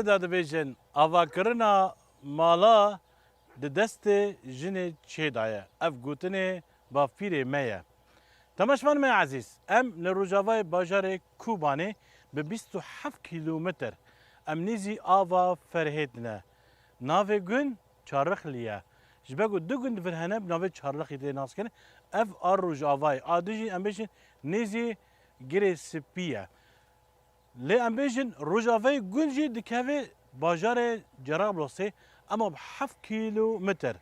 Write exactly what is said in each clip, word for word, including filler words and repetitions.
Da dibêjin, avakirina mala di destê jinê çê de ye. Ev gotinê bavpîrê me ye. Temaşevan me ezîz, em li rojavayê bajarê Kobanê bi bîst û heft kîlometr, em nêzî ava Ferhêd ne. Navê gund Çarixlî ye. Ji ber ku du gund vir hene, bi navê Çarlixlî tê nas kirin. Ev a rojavayê, a din jî em bêjin nêzî Girê Spî ye. Lê em bêjin rojavayê gund jî dikeve bajarê Cerablosê, ema bi heft kîlometr.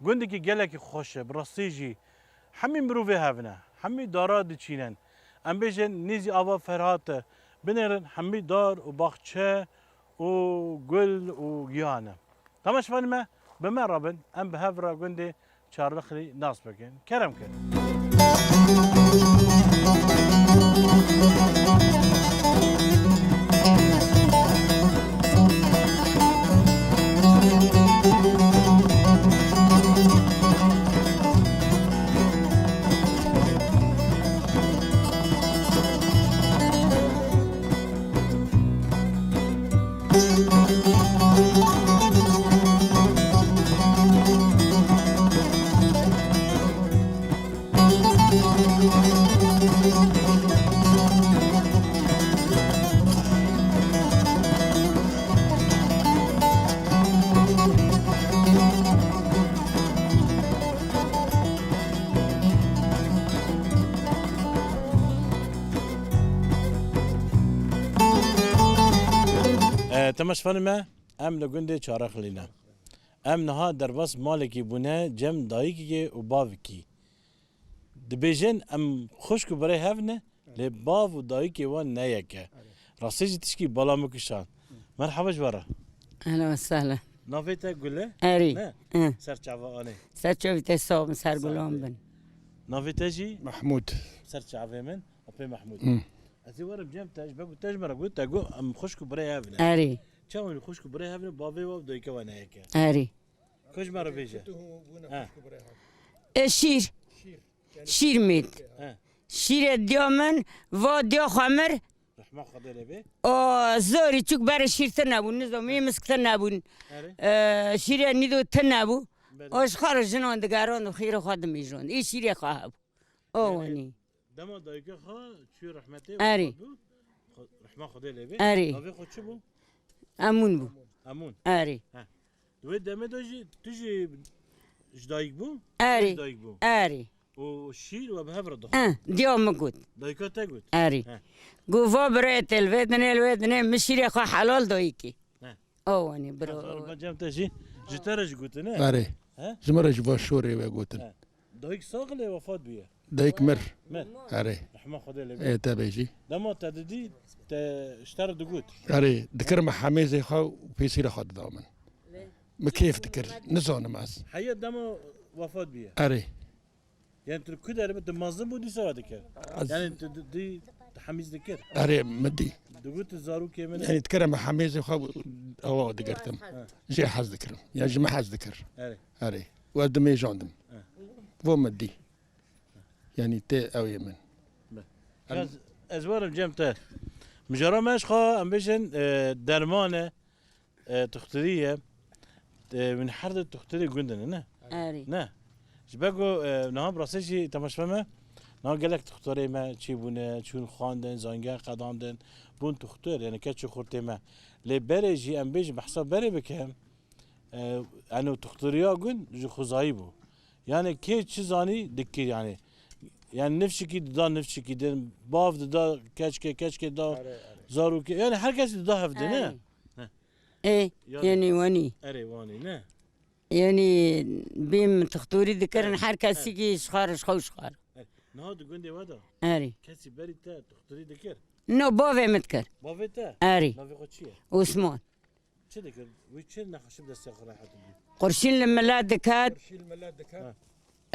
Gundekî gelekî xweş e, bi rastî jî hemî mirovê hev ne, hemî dara diçînin. Em bêjin nêzî ava Ferhat e, binêrin hemî dar û baxçe û gul û giyan e. Temaşevanê me, bi me re bin, em bi hev re gundê Çarlixlî nas bikin. Kerem kir. E, temaşevanê me, em li gundê Çarexlî ne. Em niha derbas malekî bûne cem dayikê û bavkî. Dibêjin em xwişk û birê hev ne, lê bav û dayikê wan ne yek e. Erê. Rastî jî tişkî bala min kişand. Merhaba ji we re. Ehlen ve sehlen. Navê te Gul e? Erê. Ne? Hı. Ser çava anê. Ser çavê te sax bin, ser gulan bin. Navê te jî? Mahmûd. Ser çavê min, apê Mahmûd. Hı. Ez ê werim cem te, ji ber ku te ji me re got, te got em xwişk û birê hev ne. Erê. Çawa xwişk û birê hev ne, bavê we û dayikê we ne yek e? Erê. Ku ji me re bêje. He. E, şîr. Şîr mêt. He. Şîrê diya min, va diya xwe mir. Rehma Xwedê lê bê. O, zorî çûk berê şîr tune bûn, nizam, ê misk tune bûn. Erê. E, şîrê nîdo tune bû. Belê. O, ji xwe re jinan digeran û xîrê xwe dimîjon. Ê şîrê xwe hebû. O, yanî, wenî. Dema dayika xwe çû rehmetê, erê, wefat bû. Xwe-, rehma Xwedê lê bê. Erê. Navê xwe çi bû? Emûn bû. Emûn. Erê. He. Di wê demê de jî tu jî ji dayik bû? Erê. Ji dayik bû. Erê. Û şîr we bi hev re dixwar? Eh, diya min got. Dayika te got? Erê. He. Got, va birayê te li vê dinê, li wê dinê, min şîrê xwe helal dayikê. He. O, wanî, bira. Xwe cem te jî, ji te re jî gotin, ne? Erê. He? Ji min re jî va şorê we gotin. He. Dayik sax lê wefat bûye? Dayik mir. Mir. Erê. Rehma Xwedê lê bê. Ê, te bêjî. Dema te didî, te ji te re digot? Erê, dikir me hemêzê xwe û pêsîra xwe dida min. Min kêf dikir, nizanim ez. Heye dema wefat bûye? Erê. Yani tu ku derê tu mezin bû dîsa we dikir? Ez... Yani tu di, di, tu hemîz dikir? Erê, min dî. Digot tu zarokê min e. Yani dikir me hemêzê xwe ewa digirtim. Ha. Jê hez dikirim. Ya ji min hez dikir. Erê. Erê. We dimêjandim. Ha. Vo min dî. Yani tê ew yê min. Be. Em... Ez, ez werim cem te. Mijara me ji xwe em bêjin, e, derman e. E, tuxturî ye. E, hûn her du tuxturê gund in, ne? Erê. Ne. Ji ber ku, e, niha bi rastî jî temaşe me, niha gelek tuxtorê me çêbûne, çûn xwendin, zanîngeh qedandin, bûn tuxtor, yani keçê xurtê me. Lê berê jî em bêjin, behsa berê bikim, e, eno tuxtoriya gund ji xwezayî bû. Yani kê çi zanî dikir yani. Yani nifşikî dida nifşikî din, bav dida keçkê, keçkê da, erê, erê, zarokê. Yani her kes dida hevdin, ne? Erê. Heh. Ê, yani, yanî wanî. Erê, wanî, ne? Yanî bêm tuxturî dikirin, erê, her kesî, erê, kî ji xwe re, ji xwe û ji xwe re. Erê. Niha di gundê we de, erê, kesî berî te tuxturî dikir? No, bavê min dikir. Bavê te? Erê. Navê xwe çi ye? Osman. Çi dikir? Wî çi nexweşî bi destê xwe re hatibû? Qurşîn li milet dikir. Qurşîn li milet dikir. Ha.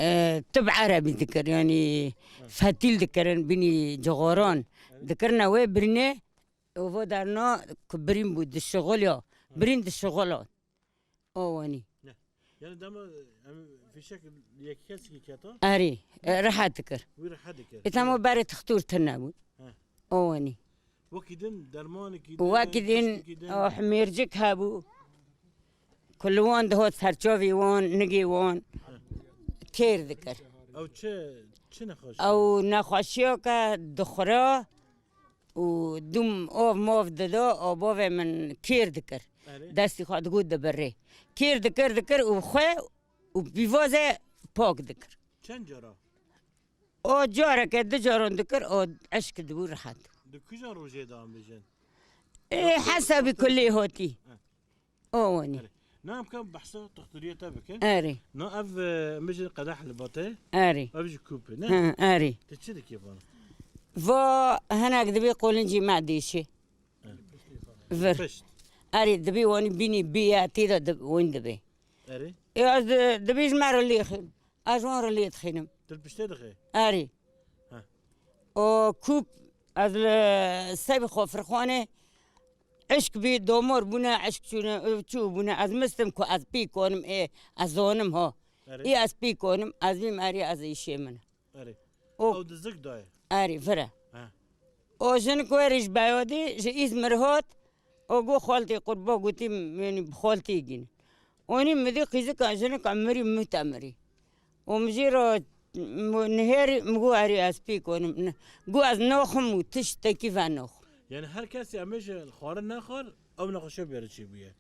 E, tib erebî dikir, yanî, ha, fetîl dikirin, bînî cixoran. Evet. Dikirine wê birînê, û vo derna ku birîn bû, dişixul ya. Ha. Birîn dişixul o. O wanî. Ne. Yani dema em fîşek yek kesikî keta? Erê, e, rehet dikir. Wî rehet dikir. E, tamam, berê tuxtur tune bû. Ha. O wanî. Wekî din dermanekî din, Wekî din, tiştekî din. O hemêrcik hebû. Ku li wan dihot serçavî wan, nigê wan kêr dikir. Ew çi, çi nexweşî? Ew nexweşiyeke dixwira û dûm ov mov dida, û bavê min kêr dikir. Erê. Destî xwe digot dibirê. Kêr dikir, dikir û xwe û pîvazê pak dikir. Çend cara? O careke du caran dikir, o eşk dibû rehet. Di kujan rojê de em bêjin? Ê, hesabî kulî hotî. He. O wenî. Erê. Na em ka behsa textiriye te bikin. Erê. Na ev, e, mijin qedeh li bate. Erê. Ev ji kûp e, ne? Hı, erê. Te çi dikê bana? Va hinek dibê qolincî me dêşê. He. Vir. Pişt. Erê, dibê wanî bînî bîye, tê de dib-, win dibê. Erê. Ê, ez di-, dibê ji me re lêxin. Ez wan re lê dixînim. Tu li piştê dixê? Erê. Heh. O kûp, ez li sebî xwe firxanê, eşk bî, domor bûne, eşk çûne, çû bûne. Ez mistim ku ez pî konim, ê, ez zonim ho. Erê. Ê ez pî konim, ez bîm erê ez îşê min. Erê. O Ew di zik dayê. Erê, vire. Heh. O jinik werî ji Beyadî, ji Îzmir hat, o got xaltê qurba gotî, yanî bi xaltê gîn. Onî min dî qîzika jinika mirî mute mirî. O min jê re nihêrî, min got erê ez pê konim. Ne. Got ez naxim û tiştekî ve naxim. Yani her kesî em ê ji xwarin nexwar, ew nexweşe bêre çêbûye.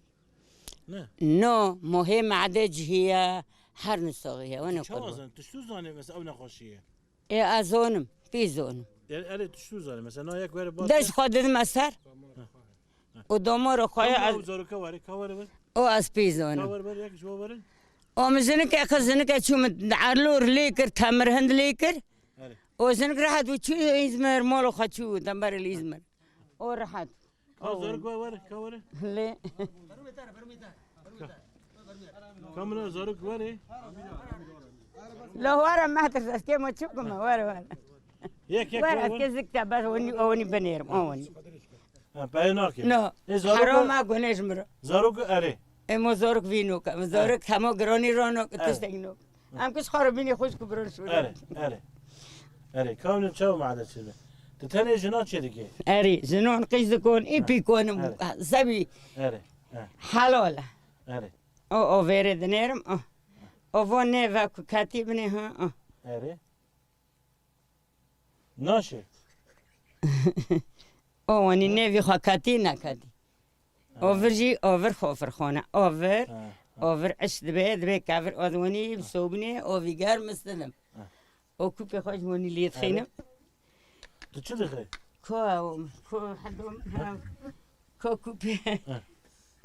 Ne? No, mohê made cihî ye, her nisaxî ye, wene Çawa qurban. Zan? Tiştû zanê mesela ew nexweşî ye. Ê, ez zonim, pî zonim. Erê, erê, tu çi zanî? Mesela, na yek were bas. Dest xwe didime ser. Hı. Û domoro xwe Tamam, ya ew zaroka were, ka were bin? O ez pî Ka zonim. were bin, yek ji we werin? O min jinike, xiz jinike çû min erlor lê kir, temir hind lê kir. Erê. O jinik rehet bû çû Îzmir, molo xwe çû, dember li Îzmir. O rehet. Ka zarok we were, ka were? Lê. Ka min zarok were? La were mehtir, ez kê ma çi bikime, were, were. Yek, yek, Were, were, ez were. kê zik te bes, onî, onî binêrim, o onî. Ha, peyê nake. No, Ê, zarok heram we-, a gunêj miro. Zarok erê. Ê, mo zarok vîno ke, zarok hemo giranî rano ke, Evet. tiştek no. Em kis xwe re bînî xwişk û birin şûre. Erê, erê. Erê, kawnin çaw made çêbe. Tu tenê jina çê dikê? Erê, jinan qîz dikon, î Erê, pî konim, erê. zebî Erê, erê. helal e. Erê. O, o vêrê dinêrim, o. O von nê ve ku ketî binê, ha, o. Erê. Naşê. O, wanî nêvî xwe ketî, neketî. O vir jî, o vir xofir xone. O vir, Ha, ha. o vir iş dibe, dibe kevir, o di wanî, Ha. sobinê, o vî germ istidim. Ha. O kupê xwe ji wanî lê dixînim. Evet. Tu çi dixê? Ko, ko, hedom, ha, ko kupê. Ha.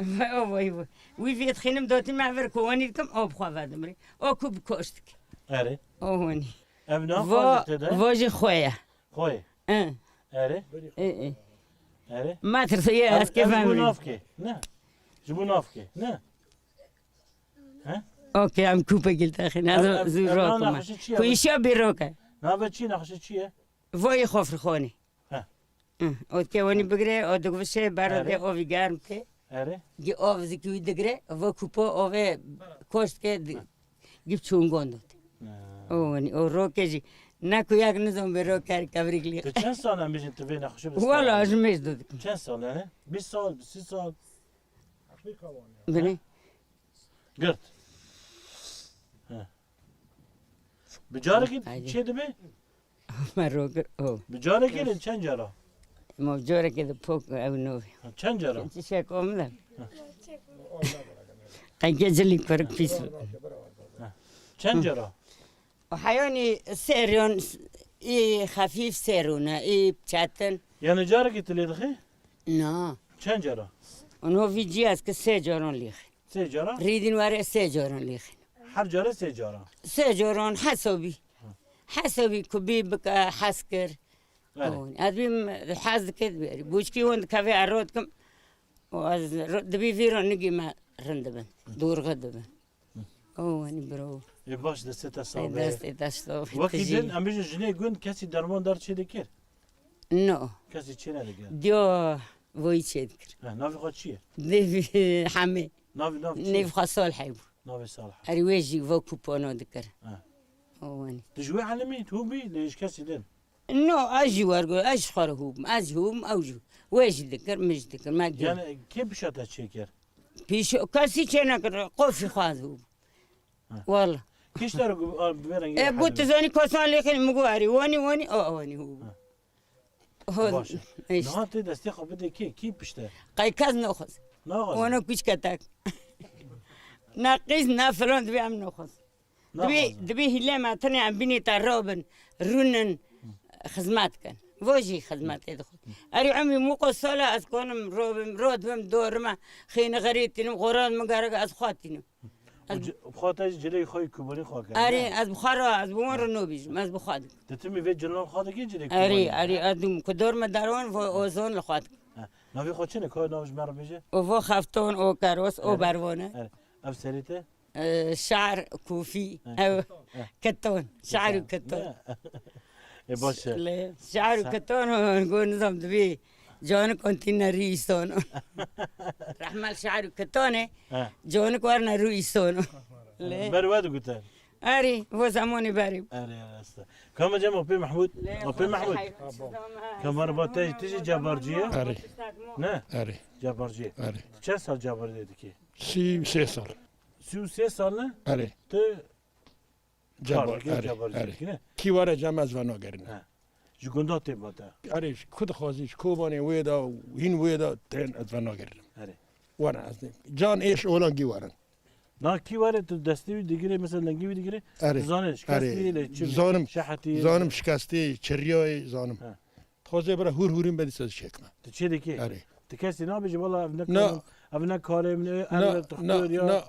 Vay, o vay, vay. Wî vê dixînim dotî me vir, ko wanî dikim, o bi xwe vedimrê. O kup koştik. Erê. O wanî. Ev ne Vo, xwe dixê de? vo jî xwe ye. Xweyê. Hı. Erê. Hı, hı. Erê. Ma tirsiye Ev, ez kê ev ji bo fehmî. navkê. Ne. Ji bo navkê. Ne. He? Okey, em kupe gil texin. Ev, Ez ev, zû ev rokum. nexweşî çi ye? Ku işe bir roke. Navê çi, nexweşî çi ye? Voyê xofirxonê. He. Hı. O ke wenî bigire, o digvişe, bero Erê. de o vî germ ke. Erê. Gi ov zikî wî digire, vo kupo ove koşt ke di-, Ha. Gip çûn gond ot. Ha. O wenî, o roke jî. Ne ku yak nizom be roker kevrik li. Tu çend sal em bijin tu vê nexweşî bi Wala, sal? ji mêj do dikim. Çend sal yani? Bîst sal, sî sal? Binê. Girt. Ha. Bi carekî Haydi. çê dibe? Me rokir, o. Bi carekî lê çend cara? Ma bi carekê de pok ew nov. Ha, çend cara? Çi şek omle. Ha. Qenkê cilî kurik pîs bi. Ha. Çend cara? O heyonî seryon, î xefîf serûne, î çetin. Yani carekî tu lê dixê? Na. Çend cara? Ono vî cihaz ki sê caran lêxî. Sê cara? Rîdîn were sê caran lêxî. Her care sê cara? Sê caran hesabî. Ha. Hesabî ku bî bike hez kir. Evet. O, ez bîm hez dike dibêrî. Boçkî wan dikeve erro dikim. O, ez ro-, dibî vîra nigî me rind dibin. Hı. Dorxe dibin. Hı. O, wenî biro. Ê baş destê te Ê sax be. destê te sax be. Wekî Tijî. din em bijin jinê gund kesî dermandar çê dikir? No. Kesî çê nedikir? Diyo voyî çê dikir. Ha, navê xwe çi ye? Nêvî Hemê. Navê, nav çi ye? Nêv xwe Salihê bû. Navê Salih. Erî wê jî vo kupano dikir. Ha. O wenî. Tu ji wê elimî, tu bî, lê ji kesî din? No, ez jî wergo, ez ji xwe re hûbim. Ez jî hûbim, ew jî. Wê jî dikir, min jî dikir. Me dî. Yani kê pişa te çêkir? Pîş, kesî çênekir, qofî xwe ez hûbim. Ha. Wala. Kişt te re gu-, a, bi vê rengî E, got, tu zanî kosan lêxin, min got, erê, wanî, wanî, a, wanî hûbim. Ha. Hol. Baş e. Niha tê destê xwe bidê kê? Kî pişt e? Qey kes noxuz. Naxwazin. Wana kuçke tek. Ne qîz, ne filan, divê em noxuz. Divê, Naxwazin. Divê hîlê me tenê em bînê te rabin, rûnin, xizmet kin. Vo jî xizmetê dixwe. Erê umî muqo sala ez konim robim, rod bim, dorime, xêni xerê tînim, xoran min gerek ez xwe tînim. Ez Û ci-, xwe te jî cilê xwe yî kubanî xwe kir, Erê, ne? Ez bi xwe re, ez bi wan re nobîjim, ez bi xwe dikim. Di timî vê cilan xwe dikî cilê Erê, kubanî, erê, ne? Ez dim ku dor me derwan, vo ozon li xwe dikim. Ha. Navê xwe çi ne? Ka nav ji me re bêje? O vo xefton, o keros, o Erê. Bervone. Erê. Ev serê te? Ee, şar, kufî, He. Ev, He. Keton, şar û keton. Ne? E, baş e. Le, şar û Sa- keton, go nizam divê. Canik kontîner rî îson. Rahmal şar û ketone, He. Canik warna rû îson. Le. Ber we digute. Erê, vo zemanê berê. Erê, erê, asta. Kama cem Opê Mahmud. Le, Opê Mahmud. Kama re ba te, tu jî Cebarcî ye? Erê. Ne? Erê. Cebarcî ye. Erê. Tu çend sal Cebarcî dikî? Sî û sê sal. Sî û sê sal ne? Erê. Tu Ceba-, Kar dikî, erê, Cebarcî erê. Dikî ne? Kî were cem ez venagerînim. He. Ji gunda tê ba te. Erê, ji ku dixwazî, ji Kobanê wê de, hîn wê de, tên ez venagerînim. Erê. Were ez ne. Can êş olan gî werin. Na kî were tu destê wî digirê, mesela lengê wî digirê, Erê. Tu zanê şikestî Erê. Lê çi Zanim, şehetî. Zanim şikestî, çiriyayê, zanim. He. Dixwazê bira hûr hûrîn be dîsa çêkme. Tu çê dikê? Erê. Tu kesî nabêjî, wela ev ne Na. Karê, ev ne karê min e, Na, ev na, tuxtur ya. Na.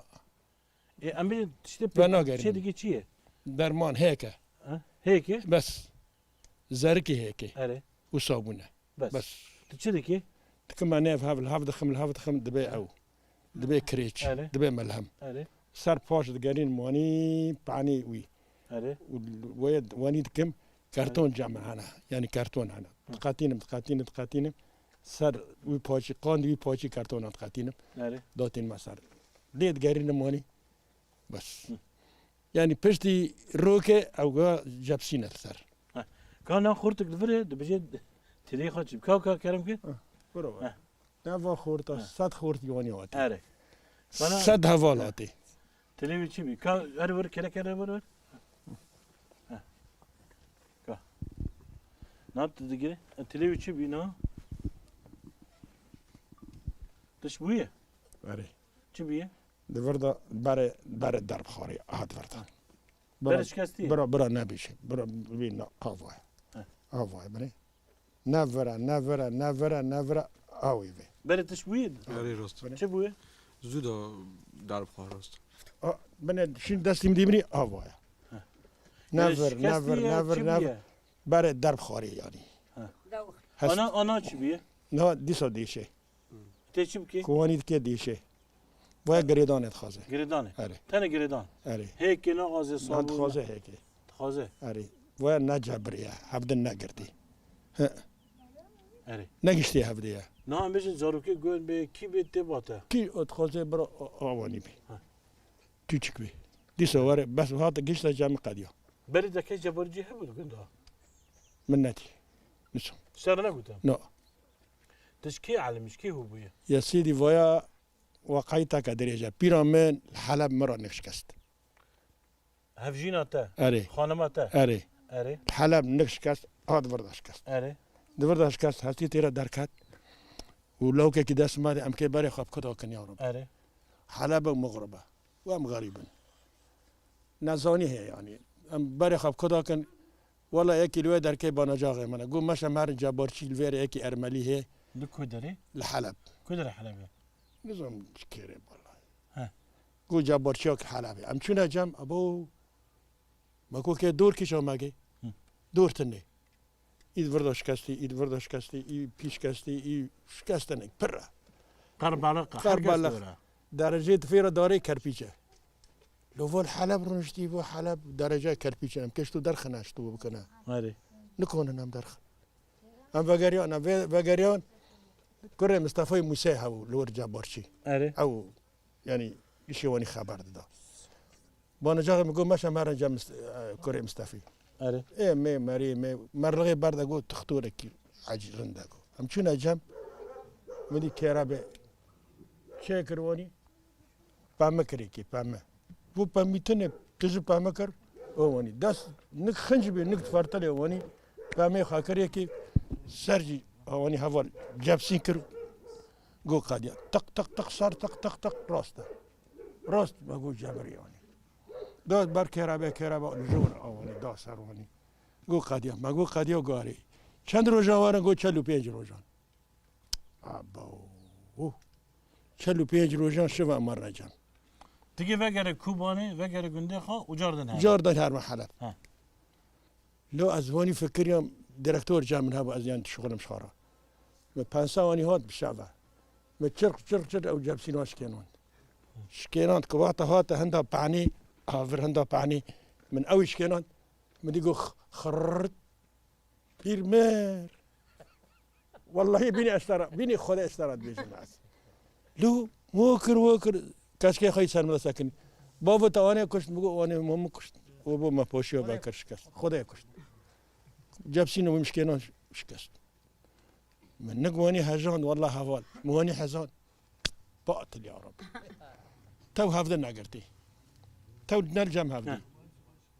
E, em bê tiştê Ve pê-, nagerînim. Çê dikê çi ye? Derman hêk e. Ha? Hêk e? Bes. Zerikê hêk e. Erê. Û sabûn e. Bes. Bes. Tu çi dikî? Dikime nêv hev, li hev dixim, li hev dixim, dibe ew. Dibe kirêç, Erê. Dibe melhem. Erê. Ser paş digerîn wanî, panî wî. Erê. Û wê wanî dikim, kerton cem hene. Yani kerton hene. Hı. Diqetînim, diqetînim, diqetînim. Ser wî paçî, qandî wî paçî kertona diqetînim. Erê. Datîn me ser. Lê digerînim wanî. Bes. Hı. Yani piştî roke ew ga cepsîne li ser. Ha. Ka na xortik li vir e, dibêje tilê xwe çi? Ka, ka kerem ke? Ha, biro. Ha. Ne va xorta, Ha. Sed xort yonî hatî. Erê. Bana Sed heval Ha. Hatî. Tilê wî çi bî? Ka her vir kere kere vir vir. Ha. Ka. Na tu digire? E, tilê wî çi bî na? Tiş bûye? Erê. Çi bûye? Di vir de berê, berê derbxarê hat vir de. Berê şikestî ye? Bira, bira nebêje. Bira bî na, ava ye. He. Ava ye, binê. Ne vira, ne vira, ne vira, ne vira, awê ve. Berê tiş bûye? Erê rast. Binê. Çi bûye? Zû da derbxar rast. A, binê, şîn destî min dî binê, ava ye. He. Ne Berê vir, ne şikestî vir, ye, ne vir, çi ne vir. Bûye? Berê derbxarê yanî. He. Hest. Ana, ana çi bûye? Na, dîsa dêşe. Tê çi bikî? Ku wanî dike dîşê. Ve girêdanê dixwaze. Girêdanê? Erê. Tenê girêdan? Erê. Hêkê naxwaze, sabûn? Dixwaze hêkê. Dixwaze? Erê. Ve ne cebirî ye, hevdin negirtî. He. Erê. Negiştî hevdî ye. Na em bêjin zarokê gun bê, kî bê tê bate? Kî o dixwaze bira a-, awanî bî. Ha. Küçük bî. Dîsa were, bes hate gişte cem qediya. Berî de kê cebarcî hebû di gunda? Min netî. Niçin? Ser negotin? No. Tişkî elim, ji kî hû bûye? Ya Sîdî vaya weqayî teke dirêj e. Pîra min li Heleb min re nik şikest. Hevjîna te? Erê. Xanima te? Erê. Erê. Li Heleb nik şikest, hat di vir de şikest. Erê. Di vir de şikest, hestî tê re derket. Û lawkekî dest me de em kê berê xwe bi kuda kin ya Reb. Erê. Heleb e û mixrib e. Û em xerîb in. Nezanî heye yanî. Em berê xwe bi kuda kin. Wela yekî li wê derkê banacaxê min e. Got, meşe merin cebarçî li vêrê yekî ermelî hê. Li ku derê? Li Heleb. Ku derê Helebê? Nizam ji kêrê wela. He. Got, cebarçiya ki Helebê. Em çûne cem, abo. Me got, kê dor kî şamegê? Hı. Dor tine. Îd virda şikestî, îd virda şikestî, î pî şikestî, î şikestinek pir e. Qerbeleq, Qerbeleq. Derecê tifê re darê kerpîç e. Lo vol Heleb rûniştî, bo Heleb derece kerpîç e. Em keş tu derxine, ji tu bikine. Erê. Nikonin em derxin. Em vegeriyan, em ve-, vegeriyan. Kurê Mistefayê Mûsê hew, li wir Cebarçî. Erê. Ew, yanî, îşê wanî xeber dida. Bana caxê min got, meşe merin cem Mist-, e, kurê Mistefî. Erê. Ê me merê me merlixê berde got tixtorekî ecî rind e got. Em çûne cem, min dî kêra be çê kir wanî, peme kir yekî, peme. Bû pemîtinê tu ji peme kir, o wanî. Dest nik xinc bî, nik fertelê wanî, pemê xwe kir yekî, ser jî wanî heval cebsîn kir, got qediya. Tiq, tiq, tiq, ser, tiq, tiq, tiq, rast e. Rast, me got cemir wanî. Da ber kêra be, kêra be, li jor a wanî, da ser wanî. Got qediya, me got qediya garê. Çend rojan werin? Got çel û pênc rojan. Abo. Çel û pênc rojan şiva me recem. Tigê vegere Kobanê, vegere gundê xwe û car din here. Car din her me Heleb. Ha. Lo ez wanî fikiriyam, direktor ca min hebû, ez yan şixulim şara. Me pensa wanî hat bi şeva. Me çirq, çirq, çirq ew cebsîna şikênand. Şikênand ku wexta hate hinda panî, havir hinda panî, min ew şikênand. Min dî got xirrt. Pîrmêr. Wellahî bînî estara, bînî Xwedê estara dibêjim ez. Lû mo kir, wo kir, keşkê xwe yî ser min de sekinî. Bavo te wanê kuşt, min got wanê min kuşt. Û bo me poşiyo be kir şikest. Xwedê kuşt. Cebsîno min şikênan şikest. Min nik wanî hejand, wallah heval. Min wanî hezand. Batil ya Rabbi. Tew hevdin negirtî. Tew nel cem hevdî.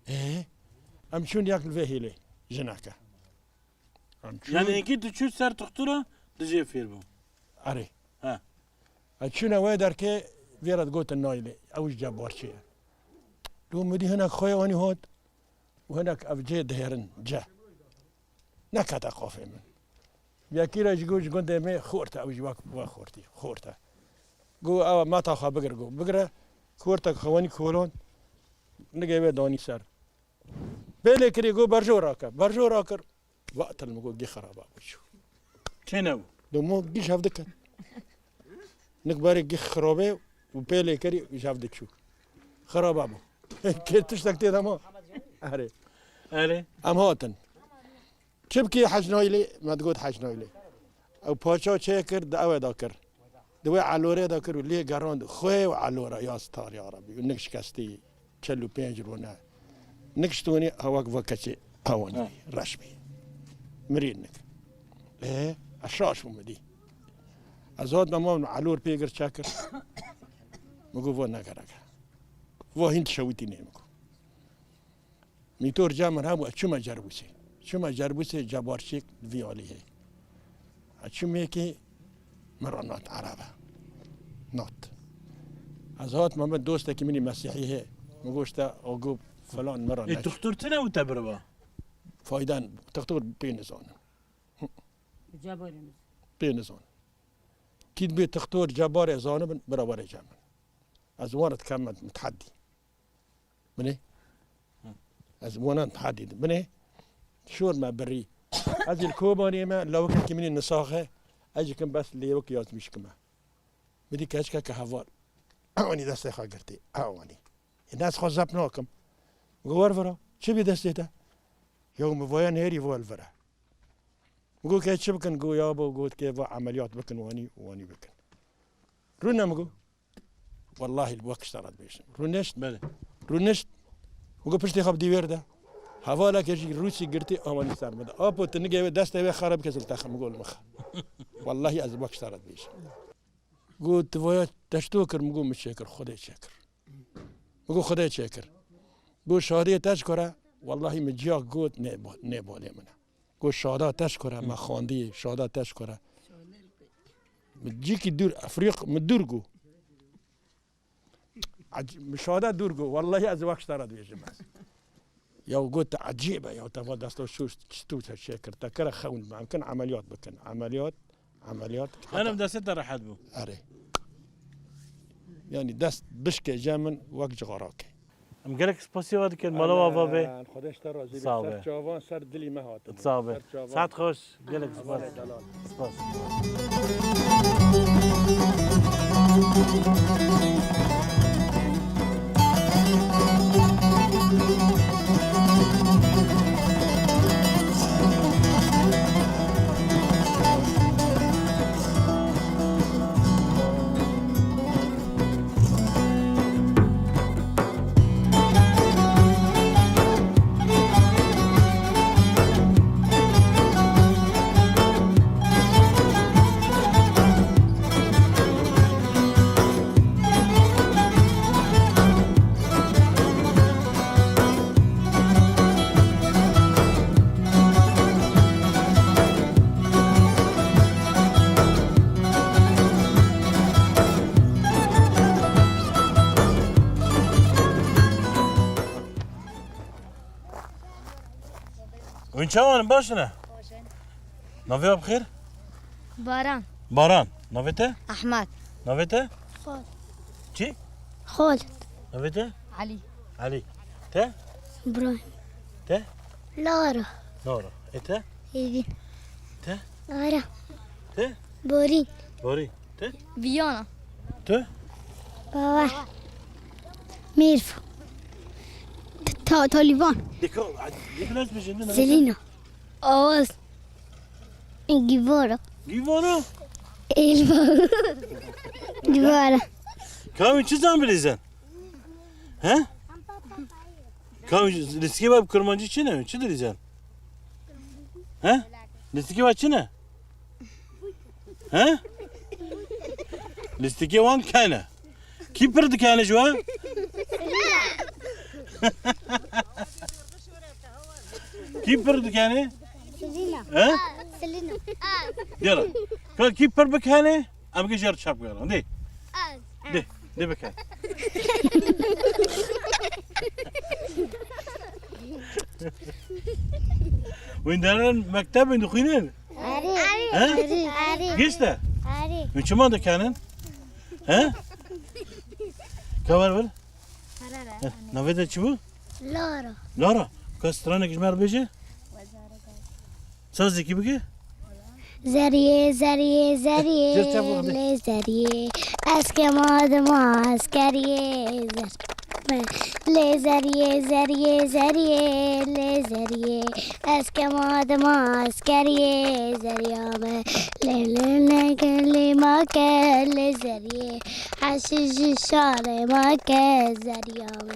He. Ê, em çûn yek li vê hêlê, jineke. Em çûn. Yani êkî tu çû ser tuxtura, dijê fêr bû. Erê. He. Em çûne wê derkê, vê re digotin naylê, ew ji Cebarçê ye. Lû min dî hinek xwe anî hot û hinek ev cê dihêrin ce. Nekete qafê min. Yekî re ji got ji gundê me xorte, ew jî wek we xortî, xorte. Got ew meta xwe bigir, got bigire, xortek xewenî kolon, nigê wê danî ser. Pêlê kirî, got berjo rake, berjo rakir. Vatil min got gî xeraba bû çû. Çêne bû? Domo gî ji hev dikin. Nik berê gî xirabe û pêlê kirî ji hev diçû. Xeraba bû. Kê tiştek tê de ma? Erê. Erê. Em hatin. Çi bikî hecnaylê? Me digot hecnaylê. Ew paça çê kir, di ew da kir. Di wê elorê da kir û lê gerand xwê û elora ya star ya Rebî. Û nik şikestî çel û pênc rûne. Nik ştonî hewek ve keçê hewanî. Ha. Reş bî. Mirî nik. Ê, ez şaş bûm dî. Ez hat me ma elor pê gir çekir. Mi got vo negereke. Vo hîn dişewitî nê mi got. Mîtor ca min hebû, ez çûme Cerbûsê. Çûme Cerbûsê, Cebarçêk vî alî hê. Ez çûm yekê min re nat erebe. Nat. Ez hat me, min dostekî min î mesîhî hê. Min goşte, o go filan min re. Ê, nat. Tuxtur tune û te biriba? Fayden, tuxtur pê nizanin. Cebarê niz. Pê nizanin. Kî dibê tuxtur Cebarê zanibin, bira were cem min. Ez wan re dikem me, min tehdî. Binê. Ez wana hadî de. Binê. Şor me birî. Ez li Kobanê me, lawikekî min î nisaxe. Ez jî kim bes lêwik yazmîş kime. Min dî keçkeke heval. Ewanî destê xwe girtî. Ewanî. Ê, ez xwe zep nakim. Go wer vira. Çi bî destê te? Yo, min voya nêrî vol vira. Go ke çi bikin? Go ya bo, got ke va emeliyat bikin wanî, wanî bikin. Rûne min go. Wellahî li wek ji te re dibêjim. Rûnişt. Belê. Rûnişt. Min got piştê xwe bi dîwêr de. Hevaleke jî rûsî girtî, awanî ser min de. Apo tu nigê wê destê wê xerab kes li te xem gol mixe. Wellahî ez li wek ji te re dibêjim. Got tu vaya te ji to kir, min got min çêkir, Xwedê çêkir. Min got Xwedê çêkir. Got şadiyê te ji kure, wellahî min ciyak got nê bo-, nê bolê min e. Got şada te ji kure, me xwendî, şada te ji kure. Min cîkî dûr, Efrîq, min dûr got. Ec-, min şada dûr got, wellahî ez wek ji te re dibêjim ez. Ya got te ecîb e, ya te va desta şûş, çi tu te çê kir, te kire xewn, em kin emeliyat bikin, emeliyat, emeliyat. Henim destê te rehet bû. Erê. Yanî dest bişkê cem min wek cixarakê. Em gelek spasiya we dikin, mala we ava be. Amen. Xwedê ji te razî be. Sağ be. Ser çavan, ser dilî me hatibû. Sağ be. Ser çavan. Saet xweş, gelek spas. Hevalê delal. Spas. Hûn çawan in, baş in? Navê we bi xêr? Baran. Baran. Navê te? Ahmet. Navê te? Xol. Çi? Xol. Navê te? Elî. Elî. Te? Îbrahîm. Te? Lara. Lara. E te? Hêvîn. Te? Ara. Te? Borîn. Borîn. Te? Viyana. Te? Bawer. Mêrf. Ta-, Talîvan. Dikkat, dikkat bejin, ne? Selîna. Awaz. Gîvara. Gîvara? Elva. Gîvara. Kavin çi zan bilîzin? He? Kavin lîstikê we bi kurmancî çi ne? Çi dilîzin? He? Lîstikê we çi ne? He? Lîstikê wan kene. Kî pir dikene ji we? Kî pir dikene? Selîna. He? Selîna. Gel. Ka kî pir bikene? Em gi jer çap gerin. De. De. De bike. Wînderin mektebin dixwînin? Erê. He? Erê. Erê. Gişt e? Erê. Hûn çima dikenin? He? Ka wer bir? He, navê te çi bû? Lara. Lara. Ka stranek ji me re bêje? Sazekî bike? Zeriyê, zeriyê, zeriyê, Cer çap bike. Lê zeriyê. Ez kema dima ez keriyê, zer. Lê zeriyê, zeriyê, zeriyê, lê zeriyê. Ez kema dima ez keriyê, zeriya me. Lê lê neke lê make, lê zeriyê. Heşî ji şarê make, zeriya me.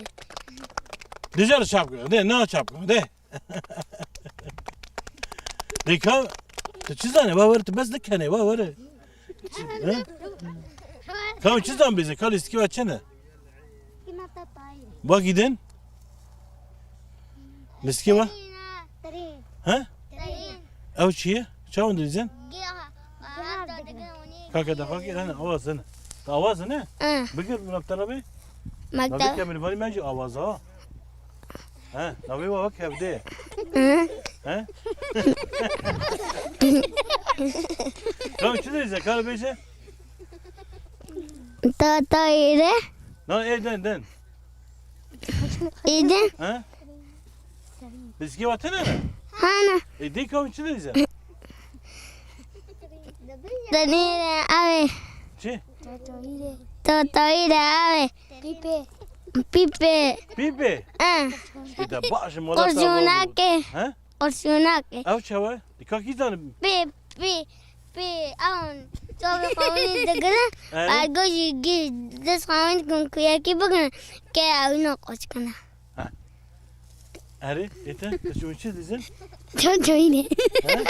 Dijar çap kir, de, na çap kir, de. De ka, tu çi zanî? Wa were, tu bes dikene, wa were. He? Ka çi zan bize? Ka lîstikê we çi ne? Wa gidin? Lîstikê we? He? Ew çi ye? Çawan dilîzin? Kake de kake, hene, awaz hene. Ta awaz hene? Hı. Bigir, bu nabtara be? Makta. Nabtara be, bari bence awaz ha. He, navê we wek hevdê. Hı. He? Tamam, çi diyecek? Kar bêje? Ta, ta êre. Na, ê den, den. Ê den. He? Lîstikê we tine ne? Hana. Ê, dê kavin çi diyecek? Denîre, avê. Çi? Tatayîre, avê. Pîpê. Pîpê. Pîpê? Eh. Ê de baş, mola. Qorsûnakê. He? Qorsûnakê. Ew çawa? Dika kî zanim? Pî, pî, pî. Ew çavê xawinî digirin. Erê. Ergo jî gî dest xawin dikin ku yekî bigirin. Ke ew ne qoç kine. Ha. Erê, ê te, tu çi, çi dizin? Ço çoyînê. He?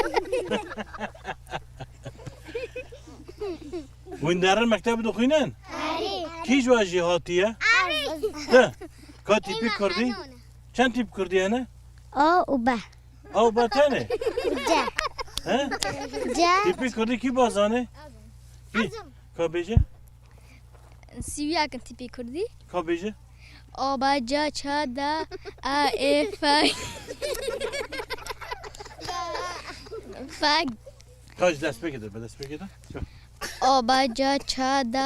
Hûn derin mekteb dixwînin? Erê. Kî ji we jî hatiye? Erê. Te, ka tîpî kurdî? Çend tîp kurdî hene? A û B. A û B tenê? C. He? C. Tîpî kurdî kî bazane? Kî? Ka bêje? Sîwiyakin tîpî kurdî. Ka bêje? A, B, C, Ç, D, E, F, F. Ka ji destpêkê de, bi destpêkê de. A, B, C, Ç, D,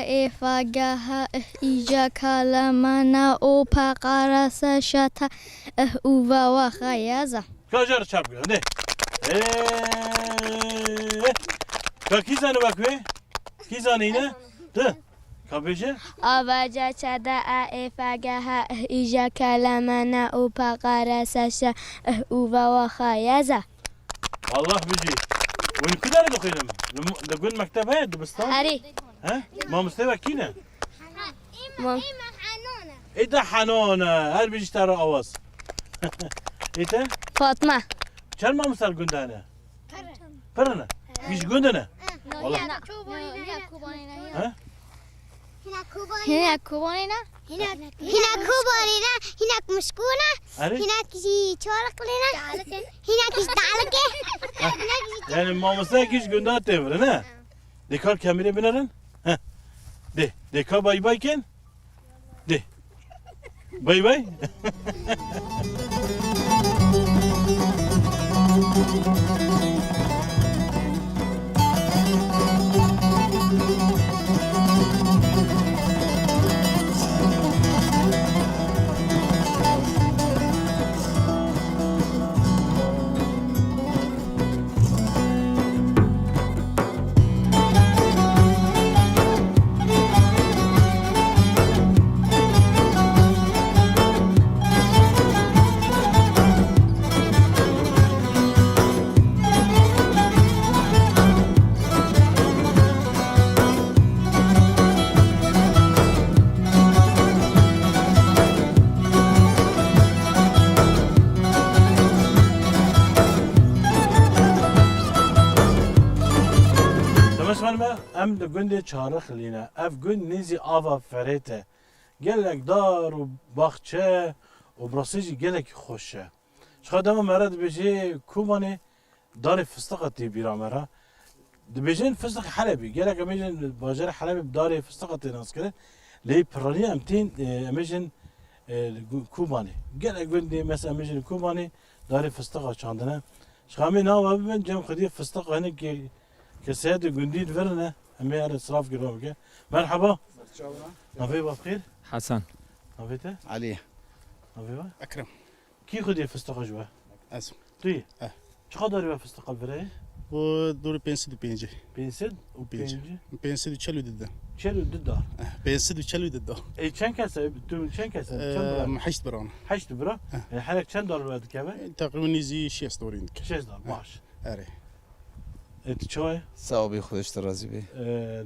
E, F, G, H, I, J, K, L, M, N, O, P, Q, R, S, Ş, T, Ih, U, V, W, X, Y, Z. Ka jar çap girin, de. Ee, ka kî zane bak wê? Kî zanîne? Tu. Ka bêje? A, B, C, Ç, D, E, F, G, H, I, J, K, L, M, N, O, P, Q, R, S, Ş, Ih, U, V, W, X, Y, Z. Allah bijî. Hûn li ku derê dixwînin? Li, li gund mekteb heye, dibistan? Erê. He? Mamostê we kî ne? Mam- Ê de Henan e. Her bijî te re awaz. Ê te? Fatma. Çend mamoste li gund hene? Pir in e. Wî ji gund in e? Wala. He? Hinek Kobanê ne? Hinek, hinek Kobanê ne? Hinek Mişkû ne? Erê? Hinek jî Çarıklı ne? Hinek jî Dalikê. Hinek jî Yani mamosteyekî ji gunda tê vir, ne? Dê kar kemirê binerin? Heh. Dê, dê ka bay bay ken? Dê. Bay bay. Temaşevanê me, em li gundê Çarixilî ne. Ev gund nêzî ava Ferêt e. Gelek dar û baxçe û bi rastî jî gelekî xweş e. Ji xwe dema me re dibêjê Kobanê, darê fistiqa tê bîra me re. Dibêjin fistiq Helebî. Gelek em bêjin bajarê Helebê bi darê fistiqa tê naskirin. Lê piranî em tên, e, em bêjin, e, gu-, Kobanê. Gelek gundê mesela em bêjin Kobanê darê fistiqa çandine. Ji xwe em ê nava bibin, cem xwediyê fistiq hinek ke-, kesayetê gundî li vir ne. Em ê here silav kir bike. Merhaba. Navê we bi xêr? Hasan. Navê te? Elî. Navê we? Ekrem. Kî xwediyê fistiqa ji we? Ez. Tu yî? Eh. Çiqa darî we fistiqa li vir heye? Bu dûrî pênc sed û pêncî. Pênc sed û pêncî? Pênc sed û çel û du de. Çel û du dar. Eh, pênc sed û çel û du dar. Ê, çend kes e? Tu çend kes e? Çend bira? Em heşt bira ne. Heşt bira? Eh. E, herek çend dar li we dikeve? E, teqrîben nêzî şêst darî dike. Şêst dar, eh, baş. Erê. Ê, tu çawa ye? Sağ ol, Xwedê ji te razî be. E,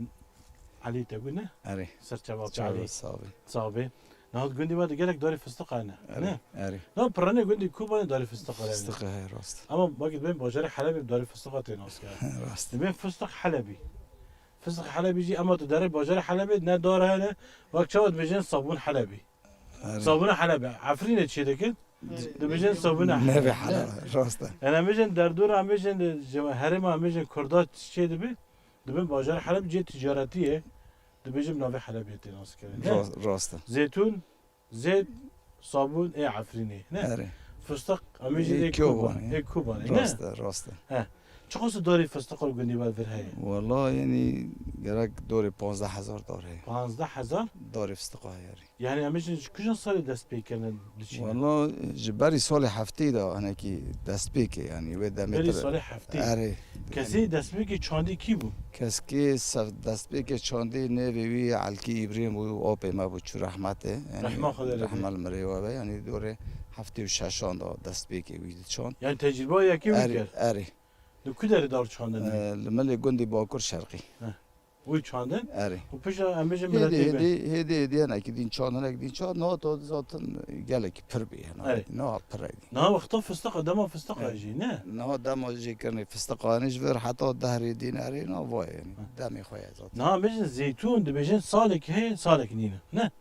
Elî te got ne? Erê. Serçava Çawa, Elî. Sağ ol. Sağ be. Niha gundî me de gelek darê fistiqa hene. Erê, ne? Erê. Na piranê gundî Kobanê darê fistiqa hene. Fistiqa heye, rast. Ama bakit ben bajarê Helebê darê fistiqa tê nas kir. Rast. Dibên fistiq Helebî. Fistiq Helebî jî ama tu derê bajarê Helebê ne dar hene. Bak çawa dibêjin sabûn Helebî. Erê. Sabûna Helebê. Efrînê çê dikin. Dibêjin sabûna Helebê. Neve helal, rast e. Yani em bêjin derdora, em bêjin ji herêma, em bêjin Kurda çê dibe. Dibin bajarê Heleb cihê ticaretî ye. Dibêjin navê Helebê tê naskirin. Ne? Rast, rast e. Zeytûn, zeyt, sabûn ê Efrînê. Ne? Erê. Fistiq, em ê jî ê Kobanê. Ê Kobanê, ne? Rast e, rast e. He. Çiqas darê fistiqa li gundî we vir heye? Wala, yanî gerek dorê panzdeh hezar dar heye. Panzdeh hezar? Darê fistiqa heye, erê. Yani em ê jî ji kujan salê dest pê kirine diçîne? Wala, ji berî salê heftê de hinekî dest pê kir, yanî wê demê Berî salê heftê. Erê. Kesê dest pê kir çandî kî bû? Keskê ser dest pê kir çandî nêvê wî Elkî Îbrîm bû, apê me bû, çû rehmetê. Yanî Rehma Xwedê lê be. Rehma li mirê we be. Yanî dorê heftê û şeşan de dest pê kir wî diçand. Yani tecrîba yekê wî kir? Erê. Li ku derê dar çandin? Ee, li milê gundî Bakur Şerqî. Heh. Wî çandin? Erê. Û piştre em bêjin Hêdî, miletê be. Hêdî, hêdî, hêdî, hinek din çand, hinek din çand, niha to zaten gelekî pir bî, yani. Erê. Niha pir e. Niha wexta fistiqa, dema fistiqa Erê. Jî, ne? Niha dema jî kirinê fistiqa, yani ji vir heta dehrê din erê, niha vay, yani. Hı. Demê xwe ye zaten. Niha bêjin zeytûn, dibêjin salek heye, salek nîne, ne?